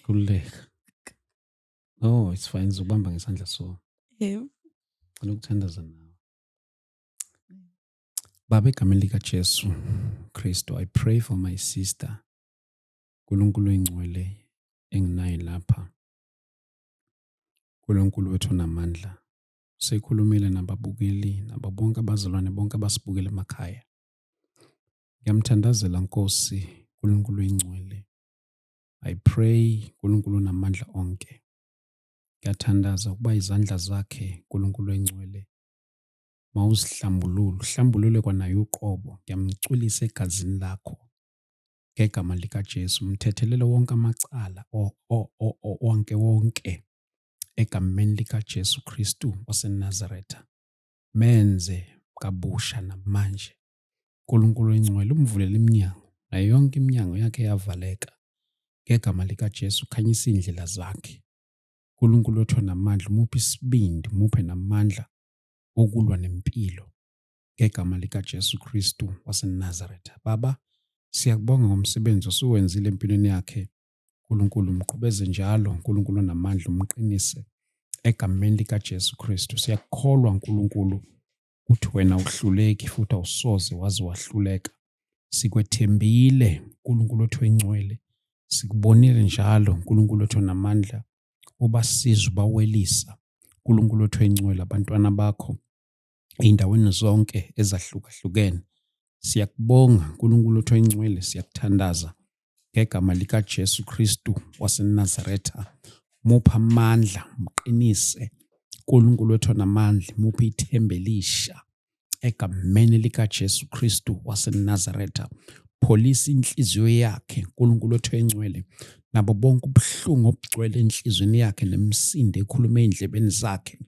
Khululeka. Oh, it's fine, ngizokubamba ngesandla so. Yebo. Ngicela ukuthandaza nawe. Baba, egameni lika Jesu Kristu, I pray for my sister. uNkulunkulu oyingcwele enginaye lapha. uNkulunkulu wethu onamandla. Sekhulumile nababukeli nabo bonke abazalwane bonke abasibukele emakhaya. Ngiyamthandazela Nkosi, uNkulunkulu oyingcwele. I pray, uNkulunkulu onamandla onke. Ngiyathandaza ukuba izandla zakhe, uNkulunkulu oyingcwele, mawuzihlambulule, uhlambulule kwanaye uqobo. Ngiyamcwilisa egazini lakho. Ngegama likaJesu, mthethelele wonke amacala wonke wonke egameni likaJesu Kristu waseNazaretha. Menze kabusha namanje. uNkulunkulu oyingcwele, umvulele iminyango nayo yonke iminyango yakhe yavaleka. Ngegama likaJesu, khanyisa indlela zakhe. uNkulunkulu wethu onamandla, umuphe isibindi, umuphe namandla okulwa nempilo. Ngegama likaJesu Kristu waseNazaretha. Baba, siyakubonga ngomsebenzi osuwenzile empilweni yakhe. uNkulunkulu mqhubeze njalo, uNkulunkulu onamandla umqinise egameni likaJesu Kristu. Siyakukholwa uNkulunkulu ukuthi wena uhluleki futhi awusoze waze wahluleka. Sikwethembile uNkulunkulu wethu oyingcwele. Sikubonile njalo uNkulunkulu wethu onamandla ubasiza ubawelisa. Nkulunkulu wethu oyingcwele, abantwana bakho ey'ndaweni zonke ezahlukahlukene. Siyakubonga Nkulunkulu wethu oyingcwele, siyakuthandaza ngegama likaJesu Kristu waseNazaretha. Muphe amandla, mqinise Nkulunkulu wethu onamandla, muphe ithemba elisha egameni likaJesu Kristu waseNazaretha. Pholisa inhliziyo yakhe Nkulunkulu wethu oyingcwele, nabo bonke ubuhlungu obugcwele enhliziyweni yakhe nemisindo ekhuluma ey'ndlebeni zakhe.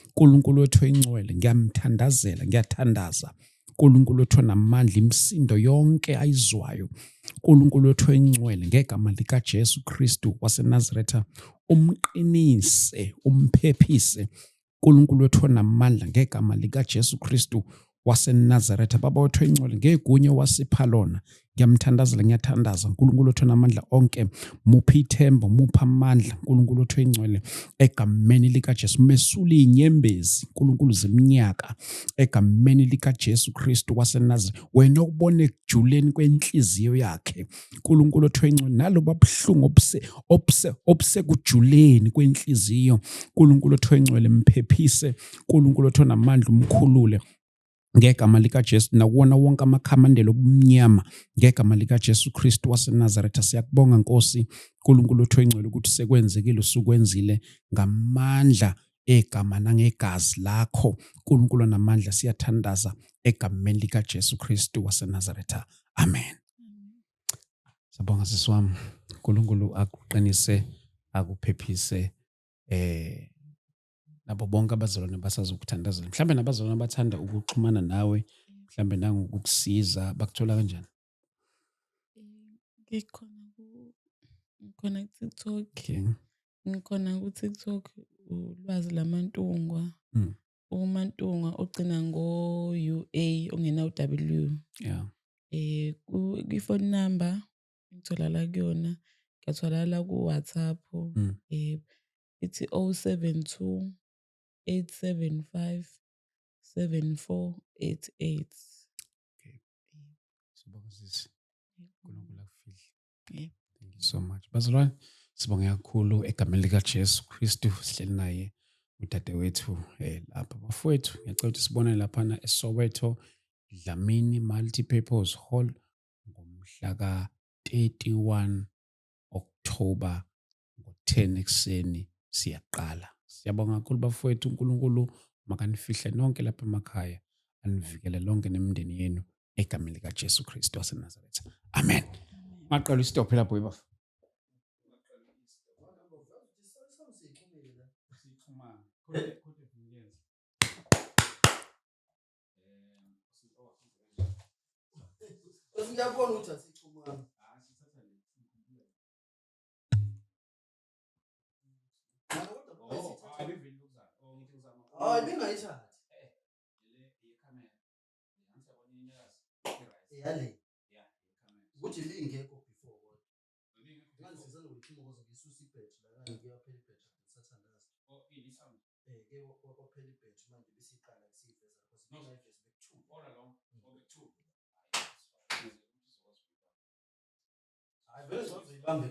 Nkulunkulu wethu oyingcwele, ngiyamthandazela, ngiyathandaza Nkulunkulu wethu onamandla, imisindo yonke ayizwayo Nkulunkulu wethu oyingcwele, ngegama likaJesu Kristu waseNazaretha, umqinise, umphephise Nkulunkulu wethu onamandla, ngegama likaJesu Kristu waseNazaretha. Baba wethu oyingcwele, ngegunya wasipha lona, ngiyamthandazela, ngiyathandaza Nkulunkulu wethu onamandla onke, muphe ithemba, muphe amandla Nkulunkulu wethu oyingcwele, egameni likaJesu. Mesule inyembezi Nkulunkulu zeminyaka egameni likaJesu Kristu waseNazaretha. Wena okubona ekujuleni kwenhliziyo yakhe Nkulunkulu wethu oyingcwele, naloba buhlungu obuse obuse obusekujuleni kwenhliziyo Nkulunkulu wethu oyingcwele, mphephise Nkulunkulu wethu onamandla, umkhulule ngegama likaJesu, nakuwona wonke amakhamandela obumnyama ngegama likaJesu Kristu waseNazaretha. Siyakubonga Nkosi Nkulunkulu wethu oyingcwele ukuthi sekwenzekile, usukwenzile ngamandla egama nangegazi lakho Nkulunkulu onamandla. Siyathandaza egameni likaJesu Kristu waseNazaretha, amen. Siyabonga sisi wami, uNkulunkulu akuqinise, akuphephise, nabo bonke abazalwane basazokuthandazela. Mhlambe nabazalwane abathanda ukuxhumana nawe, mhlambe nangokukusiza, bakuthola kanjani? Ngikhona ku-TikTok. Ngikhona ku-TikTok, uLwazi Lamantungwa. UMantungwa ogcina ngo-UA ongena u-W. Kwi-phone number ngitholakala kuyona, ngiyatholakala ku-WhatsApp. Ithi 072 875 7488. Okay. Sibonga sisi. uNkulunkulu akufihle. Yebo. Thank you so much. Bazalwane, sibonge kakhulu egameni likaJesu Kristu, sihleli naye udadewethu lapha. Bafowethu, ngiyacela ukuthi sibone laphana eSoweto, Dlamini Multi-Purpose Hall ngomhla ka-31 October ngo-10 ekuseni siyaqala. Siyabonga kakhulu bafowethu, uNkulunkulu makanifihle nonke lapha emakhaya, anivikele lonke nemindeni yenu egameni likaJesu Kristu waseNazaretha. Amen. Maqala istop lapho bafo. Ngiyabona ukuthi asixhumani. Hayi, bengayithathi. Yale. Ukuthi lingekho before kodwa. Ngani sisanokuxhuma ngoba ngisusa ibhetri la, ngike yaphela ibhetri sathandaza. Ke kwaphela ibhetri manje besiqala siyiveza because bengayivezi bekuthule. Hayi, vele sizoyibamba.